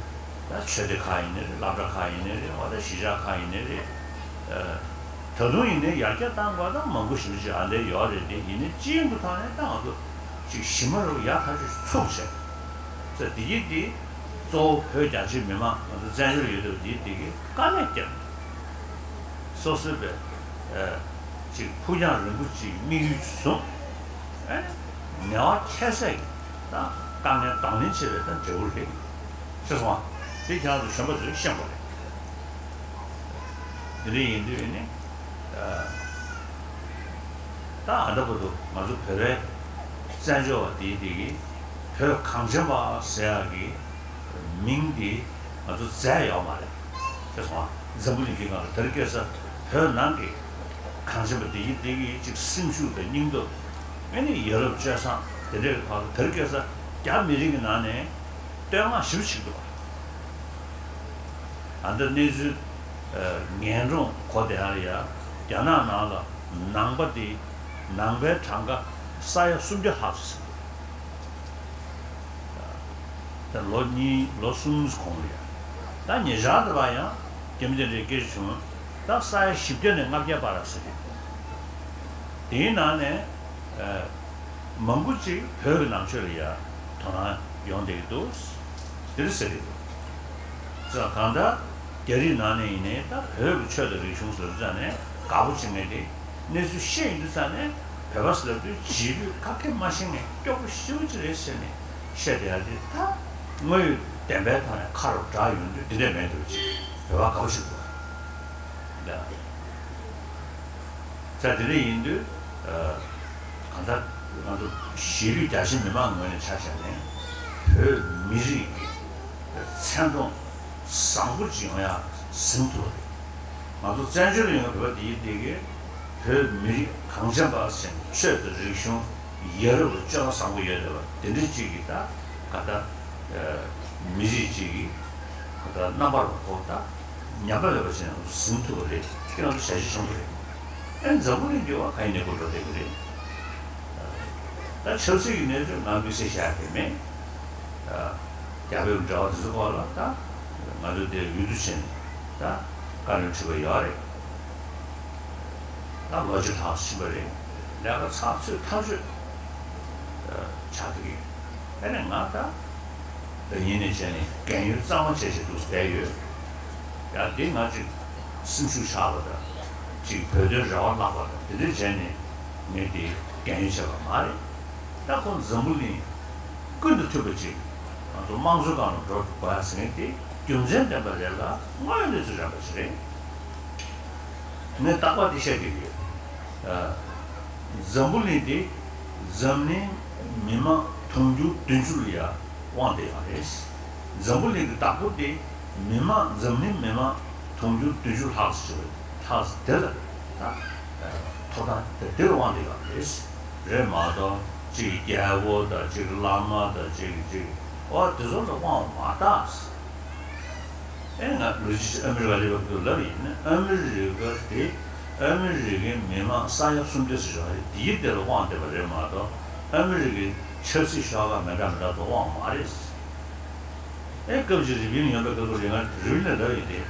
ད་ཆོས་སྡེ་ཁག་ཡིན་ནའི་རེད། སློབ་གྲྭ་ཁག་ཡིན་ནའི་རེད། འོ་ད་གཞིས་ཆགས་ཁག་ཡིན་ནའི་རེད། ཨ། ད་དུང་ཡིན་ནའི་ཡར་རྒྱས་བཏང་དགོས་ད་མང་པོ་ཞེ་པོ་ཅིག་ཨ་འདྲ་ཡོད་རེད་དེ། ཡིན་ནའི་སྤྱི་ཡོངས་ཀྱི་ཐོག་ནས་ད་ང་ཚོ་ཅིག་ཞི་མ་རུ་ཡག་ཐག་ཆོད་ཚུགས་བྱས། ཟེར་དེ་གྱིས་དེ་གཙོ་བོ་བོད་རྒྱ་ཆེའི་མི་མང་ང་ཚོ་བཙན་བྱོལ་ཡོད་དུས་དེ་དེ་གི་དཀའ་ལས་བརྒྱབ་ནས་སོ་སོའི་བའི་ཅིག་ཕུགས་རྒྱང་རིང་པོ་ཅིག་དམིགས་ཡུལ་བཟུང་། ཨེ་ནས་ངལ་བ་ཁྱད་བསད་ཀྱི་ད་དཀའ་ངལ་གདོང་ལེན་བྱེད་པའི་ད་འབྲས་བུ་རེད། ཤེས་སོང་ཨ། དེ་ཁྱེད་རང་ཚོ་གཞོན་པ་ཚོས་ཤེས་དགོས་རེད། དེ་འདྲ་ཡིན་དུས་ནི། ད་ཨ་ད་བར་དུ་ང་ཚོ་བོད་པའི་བཙན་བྱོལ་བ་དེའི་དེ་གི་བོད་གངས་ཅན་པ་ཟེར་ཡག་གི་མིང་དེ་ང་ཚོ་མཛད་ཡོད་མ་རེད། ཤེས་སོང་ཨ། འཛམ་བུ་གླིང་གི་སྒང་ལ་དེར་སྐྱེས་ས་བོད་ནང་གི་གངས་ཅན་པ་དེ་གི་དེ་གི་ཅིག་སེམས་ཤུགས་དང་སྙིང་སྟོབས། ཨེ་ནི་ཡ་རབས་སྤྱོད་བཟང་དེ་འདྲའི་ཐོག་ལ་དེར་སྐྱེས་ས་རྒྱ་མི་རིགས་ཀྱི་ནང་ནས་བསྟོད་བསྔགས་ཞེ་པོ་བྱེད་ཀྱི་འདུག་ཨ་འདི་གནས་ཚུལ་ངན་གྲོང་གོ་བསྡད་ཡ་རེད་ཡ། རྒྱ་ནག་ནང་ལ་ནང་པ་དེ་ནང་པའི་གྲངས་ཀ་ས་ཡ་སུམ་བརྒྱ་ལྷག་ཙམ་ཟིན་འདུག་ད་ལོ་གཉིས་ལོ་གསུམ་གོང་ལ་ཡ། ད་ཉེ་ཆར་དུ་བ་ཡང་རྒྱ་མི་དེ་འདྲའི་སྐད་ཆ་བྱུང་། ད་ས་ཡ་བཞི་བརྒྱ་ནས་ལྔ་བརྒྱ་བར་ཟེར་གྱི་འདུག་དེའི་ནང་ནས། མང་པོ་ཅིག་བོད་ཀྱི་ནང་ཆོས་ལ་ཡ་དོ་སྣང་ཡོང་བསྡད་ཀྱི་འདུག་དེ་རེད་ཟེར་གྱི་འདུག་ཙང་གང་ལྟར་རྒྱ་རིགས་ནང་ནས་ཡིན་ནའི་ད་བོད་ཀྱི་ཆོས་དང་རིག་གཞུང་ཟེར་དུས་ཙང་ནས་དགའ་པོ་བྱེད་མཁན་དེ་གནས་ཚུལ་ཤེས་ཡོང་དུས་ཙང་ནས་བོད་པ་ཟེར་དུས་རྗེས་ལུས་ཁ་སྐད་མ་ཤེས་མཁན་སྐྱོ་པོ་ཞེ་པོ་ཅིག་རེད་ཟེར་ནས་བཤད་བསྡད་ཡ་དེ་ད་དངོས་ཡོད་བདེན་པའི་ཐོག་ནས་ཁ་རུ་བསྒྲགས་ཡོང་དུས་འདི་འདྲས་མེད་འདུག་ཅེས་བོད་པ་དགའ་པོ་བྱེད་འདུག་ད་དེ་འདྲ་ཡིན་དུས། གང་ལྟར་ང་ཚོ་གཞིས་ལུས་རྒྱ་ཆེ་མི་མང་ངོས་ནས་ཆ་བཞག་ནས་བོད་མི་རིགས་ཀྱི་མཚན་མཐོང་བཟང་པོ་ཅིག་ཡོང་ཡ་ཟིན་ཐུབ་པ་རེད། ང་ཚོ་བཙན་བྱོལ་ཡོང་བའི་བོད་པ་དེ་ཡིན་དེ་གས་བོད་མི་རིགས་གངས་ཅན་པ་ཟེར་ནས་ཆོས་དང་རིག་གཞུང་ཡ་རབས་སྤྱོད་པ་བཟང་པོ་ཡོད་བསྡད་པ་དེ་འདྲ་ཅིག་གི་ད་ག་ད་མི་རིགས་ཅིག་གི་ག་ད་རྣམ་པར་གོ་ད། ཉམས་པ་མེད་པ་ཞིག་ཟིན་ཐུབ་པ་རེད། དེ་ང་ཚོ་བྱ་གཞི་ཆེན་པོ་རེད། ཨེ་འཛམ་བུ་གླིང་འདི་བ་ག་ཡིན་ནས་གོ་འགྲོ་བསྡད་ཀྱི་རེད། ད་ཆབ་སྲིད་ཀྱི་གནས་ཚུལ་ང་དམིགས་བསལ་བཤད་ཀྱི་མེད། རྒྱ་བོད་ཀྱི་འབྲེལ་བ་དེ་ཚོ་སྐོར་ལ་ད་ང་ཚོ་དེ་འོས་བསྡུ་བྱས་ནས་ད་བཀའ་བློན་ཁྲི་པ་ཡོད་རེད། ད་ལོ་བཅུ་ལྷག་ཕྱིན་པ་རེད། ལས་ཀ་ཚགས་ཚུད་ཐག་ཆོད་ཆགས་ཀྱི་ཡོད། ཨ་ནི་ང་ད་ད་ཡིན་ནས་བྱས་ནས་རྒན་ཡོལ་གཙང་མ་བྱས་བྱས་འདུག་བསྡད་ཡོད། ཡང་འདི་ང་ཅིག་སེམས་ཤུགས་ཆག་པ་དང་ཅིག་བོད་དོན་རེ་བ་བརླག་པ་དང་དེ་འདྲ་བྱས་ནས་ངས་འདི་རྒན་ཡོལ་བྱས་པ་མ་རེད། ད་ཁོང་འཛམ་བུ་གླིང་ཀུན་ཏུ་ཐུབ་པ་ཅིག་ང་ཚོ་དམངས་གཙོའི་སྒང་ལ་འགྲོ་དགོས་ཟེར་མཁན་དེ་རྒྱུ་མཚན་ལྡན་པ་རེད་ལ་དངོས་ཡོད་གནས་ཚུལ་རན་པ་ཞིག་རེད། ངས་རྟག་པར་འདི་བཤད་ཀྱི་ཡོད། ཨ། འཛམ་བུ་གླིང་འདི་འཛམ་གླིང་མི་མང་དུང་ཕྱུར་བདུན་ཅུ་ལ་ཡ་དབང་བསྡད་ཡོད་རེད། འཛམ་བུ་གླིང་གི་བདག་པོ་འདི་མི་མང་འཛམ་གླིང་མི་མང་དུང་ཕྱུར་བདུན་ཅུ་ལྷག་ཙམ་ཞིག་རེད། ལྷག་ཙམ་དེ་ལ་ད་ཐོབ་ཐང་དེ་དེར་དབང་བསྡད་ཡོད་རེད། རེད་མ་གཏོགས་གཅིག་རྒྱལ་པོ་དང་གཅིག་བླ་མ་དང་གཅིག་གཅིག་ཨོ་དེ་ཚོ་ལ་དབང་བ་མ་བཏགས། ཨེ་ང་ལུས་ཅི་ཨ་མི་རི་ཀ་ལི་བ་ལབ་ཡིན་ན་ཨ་མི་རི་ཀ་དེ་ཨ་མི་རི་ཀའི་མི་མང་ས་ཡ་སུམ་བརྒྱ་ཙམ་ཡོད་རེད། དེའི་དེ་ལ་དབང་བསྡད་པ་རེད་མ་གཏོགས་ཨ་མི་རི་ཀའི་ཆབ་སྲིད་ཤོག་ཁག་མི་འདྲ་མི་འདྲ་དུ་དབང་མ་རེད། ཨེ་སྐབས་ཅིག་རི་པིན་ཡོང་པའི་སྐབས་ལ་ང་རི་པིན་ལ་ལབ་ཡིན་ཏེ།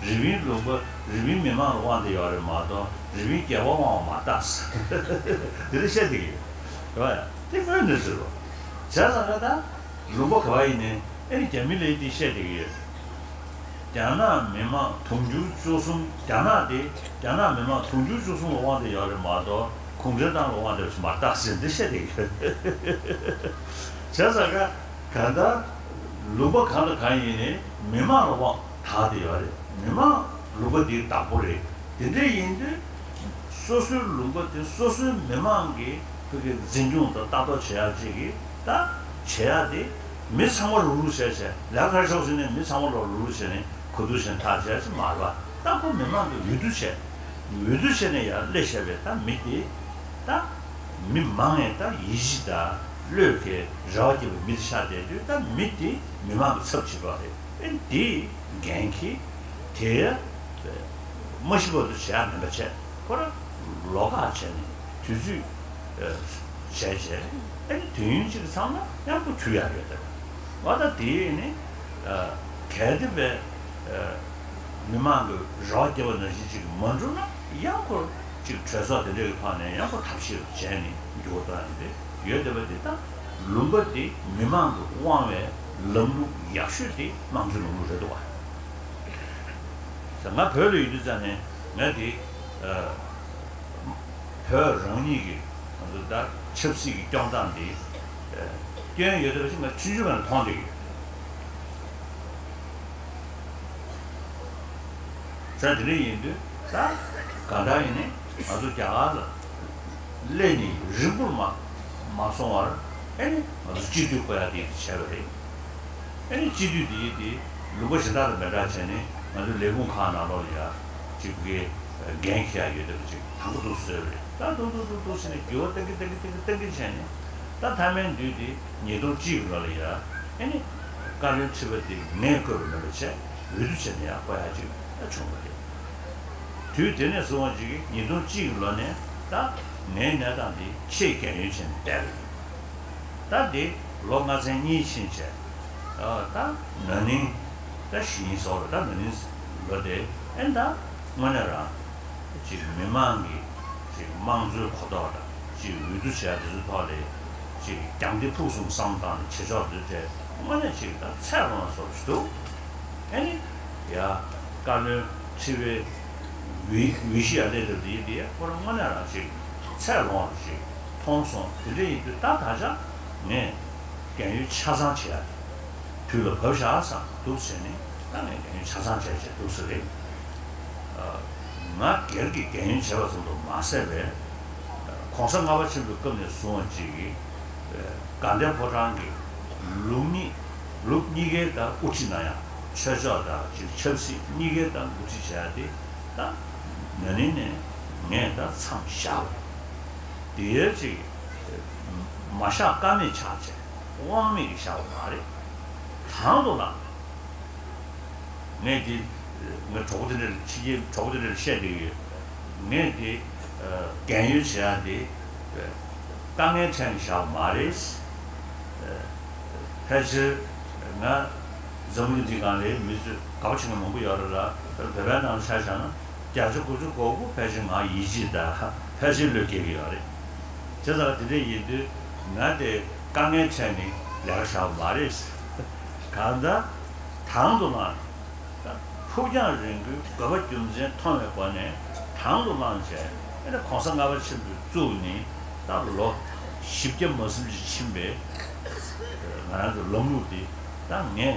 རི་པིན་ལུང་པ་རི་པིན་མི་མང་ལ་དབང་བསྡད་ཡོད་རེད་མ་གཏོགས་རི་པིན་རྒྱལ་པོ་དབང་བ་མ་བཏགས། དེ་འདྲ་བཤད་བསྡད་ཀྱི་ཡོད་རེད་བ། དེ་དངོས་གནས་ཚུལ་རོ། བྱས་ཙང་ད་ལུང་པ་ག་བ་ཡིན་ནའི་ཨེ་ནི་རྒྱ་མི་ལ་འདི་བཤད་བསྡད་ཀྱི་ཡོད། རྒྱ་ནག་མི་མང་དུང་ཕྱུར་བཅུ་གསུམ་རྒྱ་ནག་དེ་རྒྱ་ནག་མི་མང་དུང་ཕྱུར་བཅུ་གསུམ་ལ་དབང་བསྡད་ཡོད་རེད་མ་གཏོགས་གུང་ཁྲན་ཏང་ལ་དབང་བསྡད་པ་ཞིག་མ་རེད་ཟེར་འདི་བཤད་བསྡད་ཀྱི་ཡོད། བྱས་ཙང་ཀ་གང་ལྟར་ལུང་པ་གང་དང་གང་ཡིན་ནའི་མི་མང་ལ་དབང་དག་བསྡད་ཡོད་རེད། མི་མང་ལུང་པ་འདིའི་བདག་པོ་རེད། དེ་འདྲ་ཡིན་དུས་སོ་སོའི་ལུང་པ་དེ་སོ་སོའི་མི་མང་གིས་ཕ་གི་འཛིན་སྐྱོང་དང་ལྟ་རྟོག་བྱེད་ཡག་ཅིག་གིས་ད་བྱེད་ཡག་དེ་མི་ཚང་མ་རུག་རུག་བྱས་བྱས་ལས་ཀ་ཤོག་ཟེར་ནས་མི་ཚང་མ་ལོག་རུག་རུག་བྱས་ནས་གོ་བསྡུར་བྱས་ནས་ཐག་བཅད་ཅིག་མ་རེད་པ། ད་ཁོ་མི་མང་གིས་འོས་བསྡུ་བྱས། འོས་བསྡུ་བྱས་ནས་ཡར་སླེབས་བཞག་པའི་ད་མི་དེ་ད་མི་མང་ངས་ད་ཡིད་ཆེས་དང་བློས་འགེལ་རེ་བ་བརྒྱབ་པའི་མི་དེ་ཆགས་བསྡད་དུས་ད་མི་དེ་མི་མང་གི་ཚབ་བྱེད་པ་རེད། ཨེ་འདི་འགན་འཁྱེར་དེ་མ་ཤི་བར་དུ་བྱེད་ཡག་མིན་པ་བྱས་ཁོ་རང་ལོགས་ཀ་བྱས་ནས་དུས་ཚོད་བྱས་བྱས་ཨེ་ནི་དུས་ཡུན་གཅིག་གི་མཚམས་ལ་མཉམ་པོ་གྱུར་ཡག་ཡོད་དེ། འོ་ད་དེ་ནི་གལ་ཏེ་བས་མི་མང་གི་རེ་བ་བརྒྱབ་པ་ནང་བཞིན་ཅིག་མ་འགྲུབ་ན་ཡང་ཁོ་ཅིག་གྲོས་ཚོགས་དེ་འདྲ་གི་ཐོག་ནས་ཡང་ཁོ་ཐབས་ཤེས་བྱས་ནས་འགྱུར་བ་གཏོང་ཡག་དེ་ཡོད་དེ་བས་དེ་ད་ལུང་པ་དེ་མི་མང་གི་དབང་བའི་ ལམ་ལུགས་ཡག་ཤོས་དེ་དམངས་གཙོའི་ལམ་ལུགས་རེད་འདུག་བ། ང་བོད་ལ་ཡོད་དུས་ཙང་ནས་ང་དེ་ཨ། བོད་རང་ཉིད་ཀྱི་ང་ཚོ་ད་ཆབ་སྲིད་ཀྱི་སྐྱོང་སྟངས་འདི་སྐྱོན་ཡོད་དེ་བ་ཞིག་ང་ཆུང་ཆུང་ནས་མཐོང་བསྡད་ཀྱི་ཡོད། ས་དེ་འདྲ་ཡིན་དུས་ད་གང་ལྟར་ཡིན་ནའི་ང་ཚོ་རྒྱ་གར་ལ་སླེབས་ནས་རིང་པོར་མ་མ་སོང་བར་ཨེ་ནི་ང་ཚོ་སྤྱི་འཐུས་བསྐོ་ཡག་དེ་བྱས་པ་རེད། ཨ་ནི་སྤྱི་འཐུས་འདིའི་དེ་ལུང་པ་གཞན་དག་དང་མི་འདྲ་བྱས་ནས་ང་ཚོའི་ལས་ཁུངས་ཁག་ནང་ལོགས་ལ་ཡ་གཅིག་པུ་གའི་འགན་འཁྱེར་ཡ་ཡོད་དེ་གཅིག་དང་པོ་འདུག་བཟོས་པ་རེད། ད་འདུག་འདུག་འདུག་འདུག་ཟེར་ནས་འགྱུར་བ་གཏང་གིན་གཏང་གིན་གཏང་གིན་གཏང་གིན་བྱས་ནས་ད་མཐའ་མའི་མདུན་དེ་ཉིས་སྟོང་གཅིག་གི་ལོ་ལ་ཡ་ཨ་ནི་བཀའ་བློན་ཁྲི་པ་དེ་ངས་བསྐོས་པ་མིན་པ་བྱས་འོས་བསྡུ་བྱས་ནས་ཡ་བསྐོ་ཡ་གཅིག་ད་བྱུང་བ་རེད། དུས་དེ་ནས་བཟུང་བ་གཅིག་གིས་ཉིས་སྟོང་གཅིག་གི་ལོ་ནས་ད་ངའི་གནས་སྟངས་དེ་ཆེས་རྒན་ཡོལ་ཕྱིན་བསྡད་པ་རེད། ད་འདི་ལོ་ལྔ་ཚན་གཉིས་ཕྱིན་བྱས། ཨ། ད་ན་ནིང་ད་གཞེས་ནིང་སོགས་ལ་ད་ན་ནིང་ལོ་དེ་ཨེ་ད་དངོས་གནས་རང་ཅིག་མི་མང་གི་ཅིག་དམངས་གཙོའི་གོ་རྟོགས་དང་ཅིག་འོས་བསྡུ་བྱས་དེ་ཚོའི་ཐོག་ལ་ཅིག་རྒྱང་ལྟེ་ཕུགས་བསམ་བཏང་ནས་བྱེད་ཕྱོགས་དེ་དེ་དངོས་གནས་ཅིག་ད་ཚད་ལོངས་བཟོ་ཞིག་འདུག་ཨེ་ནི་ཡ་བཀའ་བློན་ཁྲི་པའི་འོས་འོས་གཞི་ཡར་སླེབས་སྟབས་དེ་ཡིན་དེ་ཁོ་རང་དངོས་གནས་རང་ཅིག་ཚད་ལོངས་རུ་ཅིག་མཐོང་སོང་། དེ་འདྲ་ཡིན་དུས་ད་ད་ཆ་ངས་རྒན་ཡོལ་ཆ་ཚང་བྱེད་ཡ་དེ་དུས་ལ་བབ་བཞག་བསམ་འདུག་ཟེར་ནས་ད་ངས་རྒན་ཡོལ་ཆ་ཚང་བྱས་བྱས་འདུག་ཟེར་རེད། ང་སྒེར་གྱི་རྒན་ཡོལ་བྱས་པ་ཙམ་དུ་མ་ཟད་པའི་གོང་ས་ལྔ་པ་ཆེན་པོའི་སྐབས་ནས་བཟུང་བ་ཅིག་གིས་དགའ་ལྡན་ཕོ་བྲང་གི་ལུགས་གཉིས་ལུགས་གཉིས་ཀའི་ད་དབུ་ཁྲིད་གནང་ཡ། ཆོས་ཕྱོགས་དང་ཅིག་ཆབ་སྲིད་གཉིས་ཀའི་ད་དབུ་ཁྲིད་བྱས་ཏེ་ད་ན་ནིང་ནས་ངས་ད་མཚམས་བཞག་པ་རེད། དེའི་ཅིག་མ་བཞག་ཀ་མེད་ཆགས་བྱས་དབང་མེད་ཀྱི་བཞག་པ་མ་རེད། དང་དུ་བླངས། ངས་འདི་ངའི་གྲོགས་པོ་དེ་འདྲ་ཕྱི་རྒྱལ་གྲོགས་པོ་དེ་འདྲ་བཤད་བསྡད་ཀྱི་ཡོད། ངས་འདི་རྒན་ཡོལ་བྱེད་ཡ་འདི་དཀའ་ངལ་འཕྲད་ནས་བཞག་པ་མ་རེད། ཕལ་ཆེར་ང་འཛམ་བུ་གླིང་འདི་སྒང་ལ་མི་ཚོས་དགའ་པོ་བྱེད་མཁན་མང་པོ་ཡོད་རེད་ལ། བོད་པའི་ནང་ཆ་བཞག་ན་བརྒྱ་ཆ་དགུ་བཅུ་གོ་དགུ་ཕལ་ཆེར་ང་ཡིད་ཆེས་དང་ཕལ་ཆེར་བློས་འགེལ་གྱི་ཡོད་རེད། བྱས་ཙང་དེ་འདྲ་ཡིན་དུས་ང་དེ་དཀའ་ངལ་འཕྲད་ནས་ལས་ཀ་བཞག་པ་མ་རེད། གང་ལྟར་དང་དུ་བླངས། ཕུགས་རྒྱང་རིང་པོའི་དགོས་པ་རྒྱུ་མཚན་མཐོང་བའི་སྒོ་ནས་དང་དུ་བླངས་བྱས་ཨེ་ནས་གོང་ས་ལྔ་པ་ཆེན་པོས་བཙུགས་ནས་ད་ལོ་བཞི་བརྒྱ་མ་ཟིན་ཅིག་ཕྱིན་པའི་ང་རང་ཚོའི་ལམ་ལུགས་འདི་ད་ངས་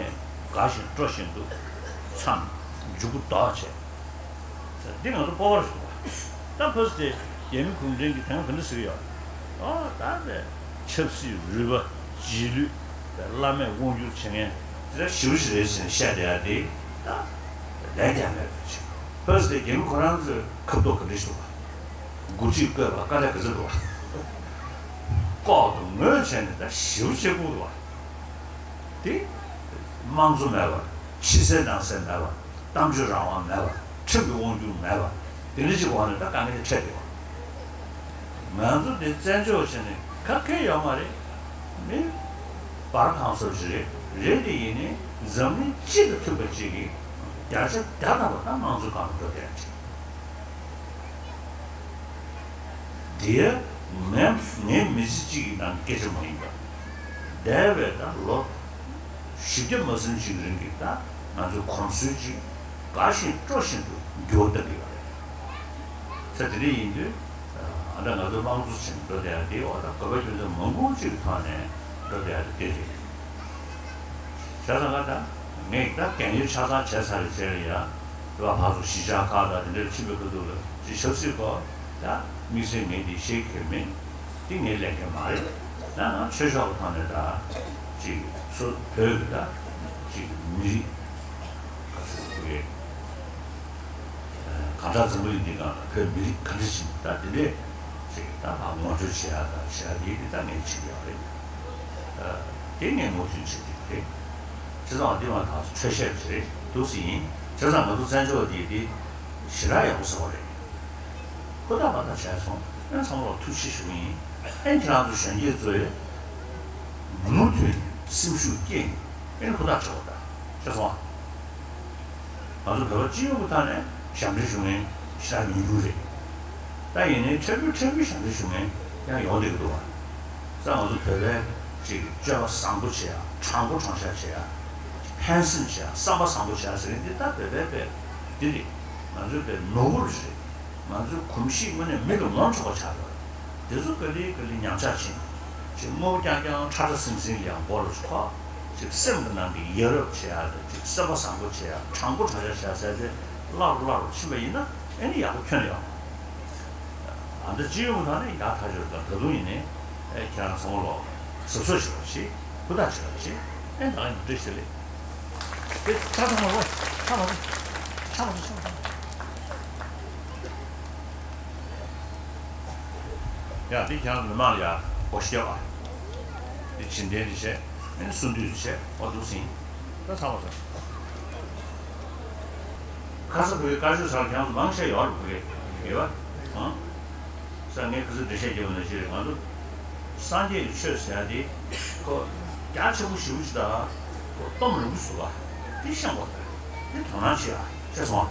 དགའ་བཞིན་སྤྲོ་བཞིན་དུ་མཚམས་མཇུག་གུ་ལྡོག་བྱས། འདི་ང་ཚོ་སྤོབས་པ་རེད་འདུག་བ། ད་ཕ་སི་དེ་རྒྱ་མི་གུང་ཁྲན་གྱིས་དེ་སྔ་ག་འདྲ་ཟེར་གྱི་ཡོད་རེད། ཨོ་ད་དེ་ཆབ་སྲིད་རུས་པ་རྗེས་ལུས་བླ་མས་དབང་བསྒྱུར་བྱེད་མཁན་དེ་འདྲ་ཞེ་པོ་ཞིག་རེད་ཟེར་ནས་བཤད་བསྡད་ཡ་དེ་ད་ལན་རྒྱག་མེད་པ་ཅིག་ཕ་སི་དེ་རྒྱ་མི་ཁོ་རང་ཚོའི་ཁ་ཐོག་ག་འདྲ་ཞིག་འདུག་བ། འགོ་ཁྲིད་བསྐོས་པ་དཀའ་ལས་ག་ཚོད་འདུག་བ། ལྐོག་ཏུ་ངོས་བྱས་ནས་ད་ཞེ་པོ་ཅིག་བསྐུར་འདུག་བ། དེ་དམངས་གཙོ་མེད་པ། ཕྱི་གསལ་ནང་གསལ་མེད་པ། གཏམ་བརྗོད་རང་དབང་མེད་པ། ཁྲིམས་ཀྱི་དབང་སྒྱུར་མེད་པ། དེ་འདྲ་ཅིག་འོག་ནས་ད་དཀའ་ངལ་འཕྲད་བསྡད་པ། ང་ཚོ་དེ་བཙན་བྱོལ་བ་བྱས་ནས་ག་གེ་ཡོད་མ་རེད། མི་འབར་གང་སོགས་ཅིག་རེད། རེད་དེ་ཡིན་ནའི་འཛམ་གླིང་སྤྱི་དང་མཐུན་པ་ཅིག་གིས་བརྒྱ་ཆ་བརྒྱ་ཐམ་པ་ད་དམངས་གཙོའི་སྒང་ལ་འགྲོ་བསྡད་ཡ་ཅིག་དེ་ངའི་ངའི་མི་ཚེ་གཅིག་གི་ནང་གི་སྐད་ཆ་མ་ཡིན་པ། འདས་པའི་ད་ལོ་བཞི་བརྒྱ་མ་ཟིན་ཅིག་རིང་གི་ད་ང་ཚོའི་གོམས་སྲོལ་ཅིག་དགའ་བཞིན་སྤྲོ་བཞིན་དུ་འགྱུར་བ་གཏང་གི་ཡོད་རེད། ས་དེ་འདྲ་ཡིན་དུས་ཨ་ད་ང་ཚོ་དམངས་གཙོ་ཆེན་འགྲོ་བསྡད་ཡ་དེ་འོ་ད་དགོས་པ་རྒྱུ་མཚན་མང་པོ་ཅིག་ཐོག་ནས་འགྲོ་བསྡད་ཡ་དེ་རེད། བྱས་ཙང་ང་ད་ངས་ད་རྒན་ཡོལ་ཆ་ཚང་བྱས་ཚར་རེད་བྱས་རེད་ཡ། ལ་ཕར་ཚུར་གཞིས་ཆགས་ཁག་དང་དེ་འདྲར་ཕྱིན་པའི་ཁ་ཐུག་ལ་ཅིག་ཆབ་སྲིད་སྐོར་ད་དམིགས་བསལ་ངས་འདི་བཤད་ཀྱི་མེད། འདི་ངའི་ལས་འགན་མ་རེད། ཡང་ན་ཆོས་ཕྱོགས་ཀྱི་ཐོག་ནས་ད་ཅིག་སོ་བོད་ཀྱི་ད་ཅིག་མི་རིགས་ག་ཚོད་དགོས་གང་ལྟར་འཛམ་བུ་གླིང་འདི་སྒང་ལ་བོད་མི་རིགས་ག་འདྲ་ཞིག་ད་དེ་འདྲས་ཅིག་ད་ཕར་ངོ་སྤྲོད་བྱེད་ཡ་ད་བྱེད་ཡ་དེ་འདི་ད་ངས་བྱེད་ཀྱི་ཡོད་རེད། དེ་ངས་ངོ་སྤྲོད་བྱེད་ཀྱི་རེད། བྱས་ཙང་འདི་མ་ཐག་འཕྲོས་བཤད་ཅིག་རེད་འདུག་སེ་ཡིན། བྱས་ཙང་ང་ཚོ་བཙན་བྱོལ་བ་དེ་འདི་ཞེ་དྲག་ཡག་པོ་ཟེར་བ་རེད། ཧུར་ཐག་མ་ཐག་བྱས་སོང་། ཨ་ཚང་མ་ལ་ཐུགས་རྗེ་ཆེ་ཞུ་གི་ཡིན། ཨ་ཁྱེད་རང་ཚོ་གཞོན་སྐྱེས་ཚོས་མུ་མཐུད་ནས་སེམས་ཤུགས་བསྐྱེད་ནས་ཨ་ཧུར་ཐག་བྱེད་དགོས་ད། ཤེས་སོང་ཨ། ང་ཚོ་བོད་པ་སྤྱི་ཡོངས་ཀྱི་ཐོག་ནས་ཞབས་འདྲེན་ཞུ་མཁན་ཞེ་དྲག་ཉུང་ཉུང་རེད། ད་ཡིན་ནའི་ཕྲན་བུ་ཕྲན་བུ་ཞབས་འདྲེན་ཞུ་མཁན་ཡང་ཡོང་བསྡད་ཀྱི་འདུག་བ། ས་ང་ཚོ་བོད་པའི་ ཅིག་སྤྱོད་པ་བཟང་པོ་བྱེད་ཡ། དྲང་པོ་དྲང་བཞག་བྱེད་ཡ། ཕན་སེམས་བྱེད་ཡ། བསམ་པ་བཟང་པོ་བྱེད་ཡ་ཟེར་མཁན་འདི་ད་བོད་པའི་དཔེ་འདི་རེད། ང་ཚོའི་དཔེ་ནོར་བུ་རེད། ང་ཚོའི་གོམས་གཤིས་དངོས་གནས་མི་ལ་ངོ་འཕྲོད་པ་ཆགས་ཡོད་རེད། དེ་ཚོ་ག་ལེ་ག་ལེ་ཉམས་ཆག་ཕྱིན། ཅིག་དངོས་པོ་རྐྱང་རྐྱང་ཁྲ་ཁྲ་ཟིང་ཟིང་ལ་ཡང་མགོ་ལ་འཁོར། ཅིག་སེམས་ཀྱི་ནང་གི་ཡ་རབས་བྱེད་ཡ་དང་། ཅིག་བསམ་པ་བཟང་པོ་བྱེད་ཡ། དྲང་པོ་དྲང་བཞག་བྱེད་ཡ་ཟེར་ཏེ་སླ་རུ་སླ་རུ་ཕྱིན་པ་ཡིན་ན་ཨེ་ནི་ཡག་པོ་ཁྱོན་ནས་ཡོང་། ཨ་འདི་སྤྱི་ཡོངས་ཐོག་ནས་ཡག་ཐག་ཆོད་དང་། ད་དུང་ཡིན་ནའི་ཨེ་ཁྱེད་རང་ཚང་མ་ལོག་གཟབ་གཟབ་བྱེད་པ་བྱེད། ཧུར་ཐག་བྱེད་པ་བྱེད། ཨེ་ད་ཡིན་འདྲི་ཤེས་ལེ། དེ་ཆ་ཚང་མ་ལོག་ཆ་མ་ཚང་ཆ་མ་ཚང་ཆ་མ་ཚང་། ཡ་འདི་ཁྱེད་རང་མི་མང་ལ་ཡ་སྒོ་ཕྱེ་བ། འདི་བྱིན་ལྡན་འདི་བྱས། ཨེ་གསུང་དུས་འདི་བྱས། འོ་འདུག་ཟིན། ད་ཚང་མ་ཚང་། ཁ་ས་བོད་ཀྱི་བཀའ་ཆོས་ཚང་ཁྱེད་རང་ཚོ་མང་ཆེ་ཡོད་རེད། བོད་སྐད་ཡོད་པ། ཨང་། ས་ངས་ཁ་ས་འགྲེལ་བཤད་རྒྱབ་ན་ཅི་རེད། ང་ཚོ་སངས་རྒྱས་ཀྱི་ཆོས་ཟེར་ཡ་དེ་ཁོ་རྒྱ་ཆེན་པོ་ཞེ་པོ་ཅིག་དང་། ཁོ་གཏོང་རིང་པོ་བཟོ་བ་དེ་ཤེས་དགོས་རེད། དེ་དོ་སྣང་བྱེད་ཨ། ཤེས་སོང་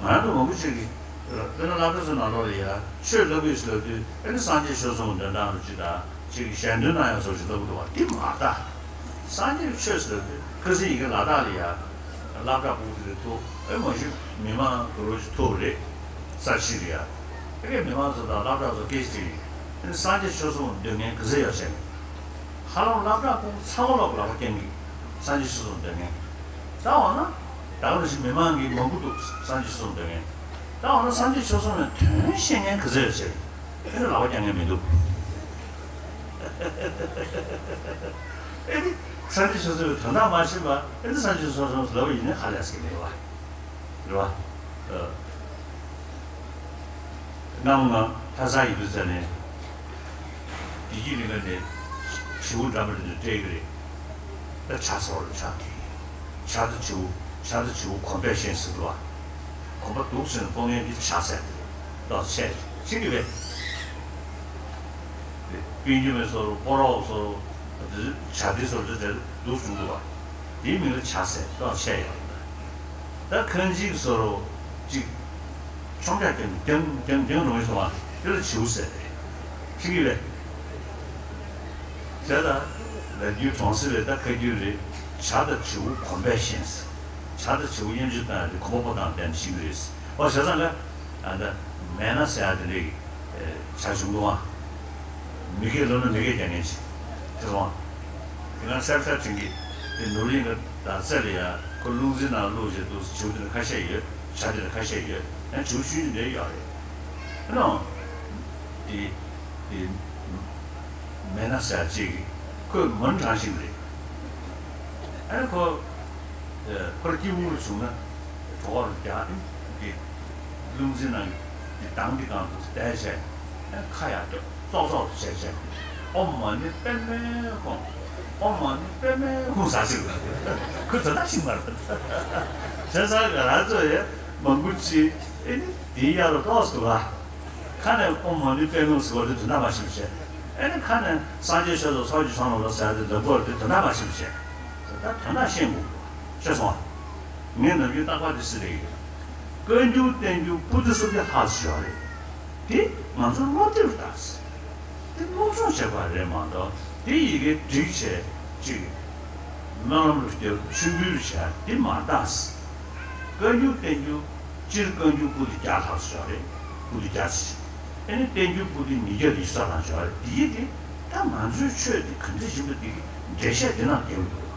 ཨ། ང་ཚོ་མང་པོ་ཅིག་གིས་དཔེར་ན་སློབ་གྲྭ་ཚོའི་ནང་ལོགས་ལ་ཡ་ཆོས་བསླབ་ཀྱི་ཡོད་ཟེར་ལབ་དུས། ཨེ་ནི་སངས་རྒྱས་ཆོས་གསུམ་གྱི་འདོན་སྟངས་རུ་ཅིག་དང་། ཅིག་གིས་ཞལ་འདོན་གནང་ཡག་སོགས་ཅིག་ལབ་ཀྱི་འདུག་བ། འདི་མ་རེད་ད། སངས་རྒྱས་ཀྱི་ཆོས་ཟེར་དུས་ཁ་སང་ཡི་གེ་ལ་དྭགས་ལ་ཡ་སློབ་གྲྭ་སྤུ་གུ་དེ་ཐུག་ཨེ་མ་གཞི་མི་མང་དུ་རོ་ཞིག་ཐུག་རེད། ས་ཕྱི་རེད་ཡ། ཨེ་གེ་མི་མང་ཚོ་དང་སློབ་གྲྭ་ཚོ་སྐད་ཆ་དྲིས། ཨེ་ནི་སངས་རྒྱས་ཆོས་གསུམ་འདོན་མཁན་ག་ཚོད་ཡོད་ཟེར། ཧ་ལམ་སློབ་གྲྭ་སྤུ་གུ་ཚང་མ་ལོག་ལག་པ་བརྐྱངས་ཀྱི་སངས་རྒྱས་ཆོས་གསུམ་འདོན་མཁན། ད་འོ་ན་ད་ག་ནང་བཞིན་མི་མང་གི་མང་པོ་འདུག་སངས་རྒྱས་ཆོས་གསུམ་འདོན་མཁན། ད་འོ་ན་སངས་རྒྱས་ཆོས་གསུམ་ལ་དོན་ཤེས་མཁན་ག་ཚོད་ཡོད་ཟེར། ཨེ་ནི་ལག་པ་བརྐྱང་མཁན་མི་འདུག་ཨེ་ནི་སངས་རྒྱས་ཆོས་གསུམ་གྱི་དོན་དག་མ་ཤེས་པ། ཨེ་ནི་སངས་རྒྱས་ཆོས་གསུམ་ལབ་པ་ཡིན་ན་ཧ་ལས་ཀྱི་མེད་པ་རེད་པ། ཨ། སྔ་མོ་ང་ལྷ་ས་ཡིན་དུས་ཙ་ནས་བདེ་སྐྱིད་གླིང་ག་ནས་བྱིའུ་འདྲ་མི་འདྲ་སྤྲད་ཀྱི་རེད། ད་བྱ་ཟེར་བ་རེད། བྱ་དེ། བྱ་དང་བྱིའུ། བྱ་དང་བྱིའུ་གོམ་པས་བཞེངས་ཟེར་འདུག་བ། གོམ་པ་འདུག་ཟེར་ན་སྤོ་མཁན་གྱི་བྱ་ཟེར་དེ་རེད། ཏོག་ཙམ་ཆད་ཤེས་ཀྱི་རེད། དེ་པིན་ཅི་མེ་བཟོ་རུ་སྤོ་རོག་བཟོ་རུ་དེ་བྱ་དེ་བཟོ་རུ་དེ་འདུག་བཟུང་འདུག་བ། དེའི་མིང་ལ་བྱ་ཟེར། ཏོག་ཙམ་ཆད་ཡོད་རེད། ད་ཁང་ཁྱིམ་བཟོ་རུ་གཅིག་མཆོང་རྒྱག་རྒྱང་རྒྱང་རྒྱང་རྒྱང་རུང་བའི་སོང་བ་དེ་ལ་བྱིའུ་ཟེར་རེད། ཤེས་ཀྱི་རེད། དེ་ལ་ལ་རྒྱུད་གྲོང་གསེབ་རེད། ད་ཁ་རྒྱུད་རེད། བྱ་དང་བྱིའུ་གོམ་པས་བཞེངས་ཟེར། བྱ་དང་བྱིའུ་མཉམ་ཞུགས་བཏང་ཡ་དེ་གོམ་པ་སྤོ་སྟངས་བསྟན་ཤེས་ཀྱི་རེད། ཨོ་བྱས་ཙང་ལ་ཨ་ད་མེད་ན་ཟེར་ཡ་དེ་འདྲའི་བྱ་བྱུང་འདུག་ཨང་། མི་སྐད་ལབ་ན་མི་སྐད་རྒྱག་མཁན་ཞིག་ཅེས་སོང་། དེ་སྔ་གསེར་ཁྲ་ཕྲེང་གིས་དེ་ནོར་གླིང་གི་དར་རྩེ་ལ་ཡ་ཁོ་ལུང་ཚན་ནང་བླུགས་བྱས་འདུག་བྱིའུ་དེ་འདྲ་ཁ་ཤས་ཡོད། བྱ་དེ་འདྲ་ཁ་ཤས་ཡོད། ཡང་བྱིའུ་ཆུང་ཆུང་འདྲ་ཡོད་རེད། ཨ་ནོ། དེ་དེ་མེད་ན་ཟེར་ཅིག་ཁོས་མོན་དྲངས་ཤིག་རེད། ཨ་ནི་ཁོ་ཁོར་སྐྱིད་པོ་བྱུང་ན་གྲོགས་རུ་རྒྱག་སྟེ། དེ་ལུང་ཚན་ནང་གི་དེ་དང་དེ་གང་དུ་བསྡད་བྱས། ཨ་ཁ་ཡར་ཙོག་ཙོག་ཙོག་བྱས་བྱས། ཨོཾ་མ་ཎི་པདྨེ་ཧཱུྃ། ཨོཾ་མ་ཎི་པདྨེ་ཧཱུྃ་ཟེར་ཅིག་རེད། ཁོས་དོན་དག་ཤེས་མ་རེད། བྱས་ཙང་ང་རང་ཚོ་ཡང་མང་པོ་ཅིག་ཨེ་ནི་དེའི་ཡ་ལ་ཏོག་ཙམ་འདུག་ག་ཁ་ནས་ཨོཾ་མ་ཎི་པདྨེ་ཧཱུྃ་ཟེར་བ་དེ་དོན་དག་མ་ཤེས་པ་བྱས། ཨེ་ནི་ཁ་ནས་སངས་རྒྱས་ཆོས་དང་ཚོགས་ཀྱི་མཆོག་རྣམས་ལ་ཟེར་ཡ་དེ་ལབ་དགོས་རེད། དེ་དོན་དག་མ་ཤེས་པ་བྱས། ད་དོན་དག་ཤེས་དགོས་འདུག་ཤེས་སོང་། ངས་ནམ་རྒྱུན་རྟག་པར་དེ་ཟེར་ལེ་ཡོད། བཀའ་འགྱུར་བསྟན་འགྱུར་པོ་ཏི་སུམ་བརྒྱ་ལྷག་ཙམ་ཡོད་རེད། དེ་ང་ཚོ་སློབ་དེབ་ལྟ། དེ་སློབ་སྦྱོང་བྱེད་པ་རེད་མ་གཏོགས། དེ་ཡི་གེ་བསྒྲིགས་བྱས་ཅིག་སྨོན་ལམ་རུ་བརྒྱབ་མཆོད་འབུལ་བྱས་དེ་མ་ལྟ། བཀའ་འགྱུར་བསྟན་འགྱུར་སྤྱིར་བཀའ་འགྱུར་པོ་ཏི་བརྒྱ་ལྷག་ཙམ་ཡོད་རེད། པོ་ཏི་བརྒྱ་ཙམ། ཨ་ནི་བསྟན་འགྱུར་པོ་ཏི་ཉིས་བརྒྱ་ལ་ཡོད་ས་རང་ཡོད་རེད། དེ་ཡི་དེ་ད་ང་ཚོའི་ཆོས་དེ་ག་འདྲ་ཡིན་པ་དེ་གི་འགྲེལ་བཤད་དེ་ནང་བསྡད་ཡོད་རེད།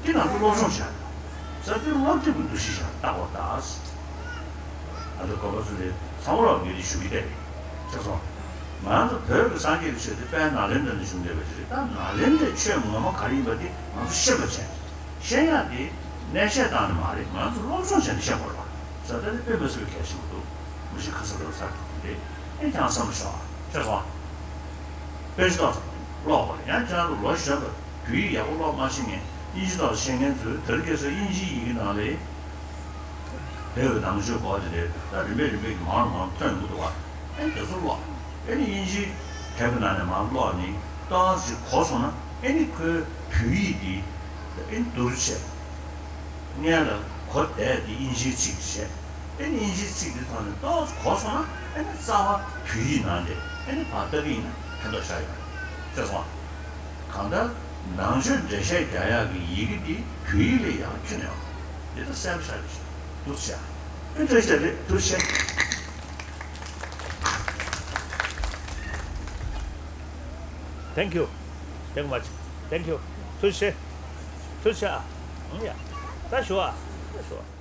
དེ་ང་ཚོ་སློབ་སྦྱོང་བྱ་དགོས། ས་དེ་སློབ་དེབ་ཀྱི་འདུ་ཤེས་བཞག་ལྟ་བ་ལྟ། ཨ་ད་གོ་པ་ཚོ་ལས་ཚང་མ་ལ་ངས་དེ་ཞུ་གི་བསྡད་རེད། ཤེས་སོང་། ང་ཚོ་བོད་ཀྱི་སངས་རྒྱས་ཀྱི་ཆོས་དེ་དཔལ་ནཱ་ལེནྡྲ་ནས་བྱུང་བསྡད་པ་ཞིག་རེད། ད་ནཱ་ལེནྡྲའི་ཆོས་ངོ་མ་ག་རེ་ཡིན་པ་དེ་ང་ཚོ་ཤེས་པ་བྱས། ཤེས་ཡག་དེ་གནས་བཤད་སྟངས་ནས་མ་རེད། ང་ཚོ་སློབ་སྦྱོང་བྱས་ནས་ཤེས་དགོས་རེད་པ། ས་དེ་ནི་དཔེ་མི་སྲིད་པའི་གལ་ཆེན་པོ་འདུག་མི་ཤེས་ཁ་ས་ལོ་ཚར་དེ་རེད། ཨེ་ཀྱང་བསམ་བློ་ཤོག་ཤེས་སོང་། དཔེ་ཆ་ཏོག་ཙམ་ཀློག་དགོས་རེད། ཡང་ཁྱེད་རང་ཚོ་ལོ་གཞོན་པ་བོད་ཡིག་ཡག་པོ་ཀློག་མ་ཤེས་མཁན། དབྱིན་ཇི་ཏོག་ཙམ་ཤེས་མཁན་ཚོས་དེ་རིང་ཁ་སང་དབྱིན་ཇིའི་ཡི་གེ་ནང་ལ་བོད་ཀྱི་ནང་ཆོས་སྐོར་དེ་འདྲ་ད་རིམ་པས་རིམ་པས་ཀྱིས་མང་རུ་མང་རུ་ཐོན་འགྲོ་འདུག་བ། ཨེ་དེ་ཚོ་ཀློག་ཨེ་ནི་དབྱིན་ཇིའི་དེབ་ཀྱི་ནང་ནས་མར་ཀློག་ནས་ཏོག་ཙམ་གོ་སོང་ན། ཨེ་ནི་ཁོའི་བོད་ཡིག་འདི་ཨེ་ནི་བསྡུར་བྱས། སྔོན་ལ་གོ་བསྡད་དེ་དབྱིན་ཇིའི་ཚིག་བྱས། ཨེ་ནི་དབྱིན་ཇིའི་ཚིག་དེ་ཐོག་ནས་ཏོག་ཙམ་གོ་སོང་ན། ཨེ་ནི་རྩ་བ་བོད་ཡིག་ནང་དེ་ཨེ་ནི་ཕར་ལྟ་གི་ཡིན་ན་ཕན་ཐོགས་ཤར་ཡོང་། ཤེས་སོང་ཨ། གང་ལྟར་ནང་ཆོས་འགྲེལ་བཤད་རྒྱག་ཡག་གི་ཡི་གེ་འདི་བོད་ཡིག་ལས་ཡང་ཁྱོན་ནས་ཡོད་མ་རེད། འདི་ད་གསལ་པོ་ཤར་རེད་ཤག་ཐུགས་རྗེ་ཆེ། ཨེ་འདྲ་ཞིག་རེད། ཐུགས་རྗེ་ཆེ། Thank you. Thank you much. Thank you. ཐུགས་རྗེ་ཆེ། ཐུགས་རྗེ་ཆེ་ཨ། ཨང་ཡ། ད་ཞུ་ཨ། ད་ཞུ་ཨ།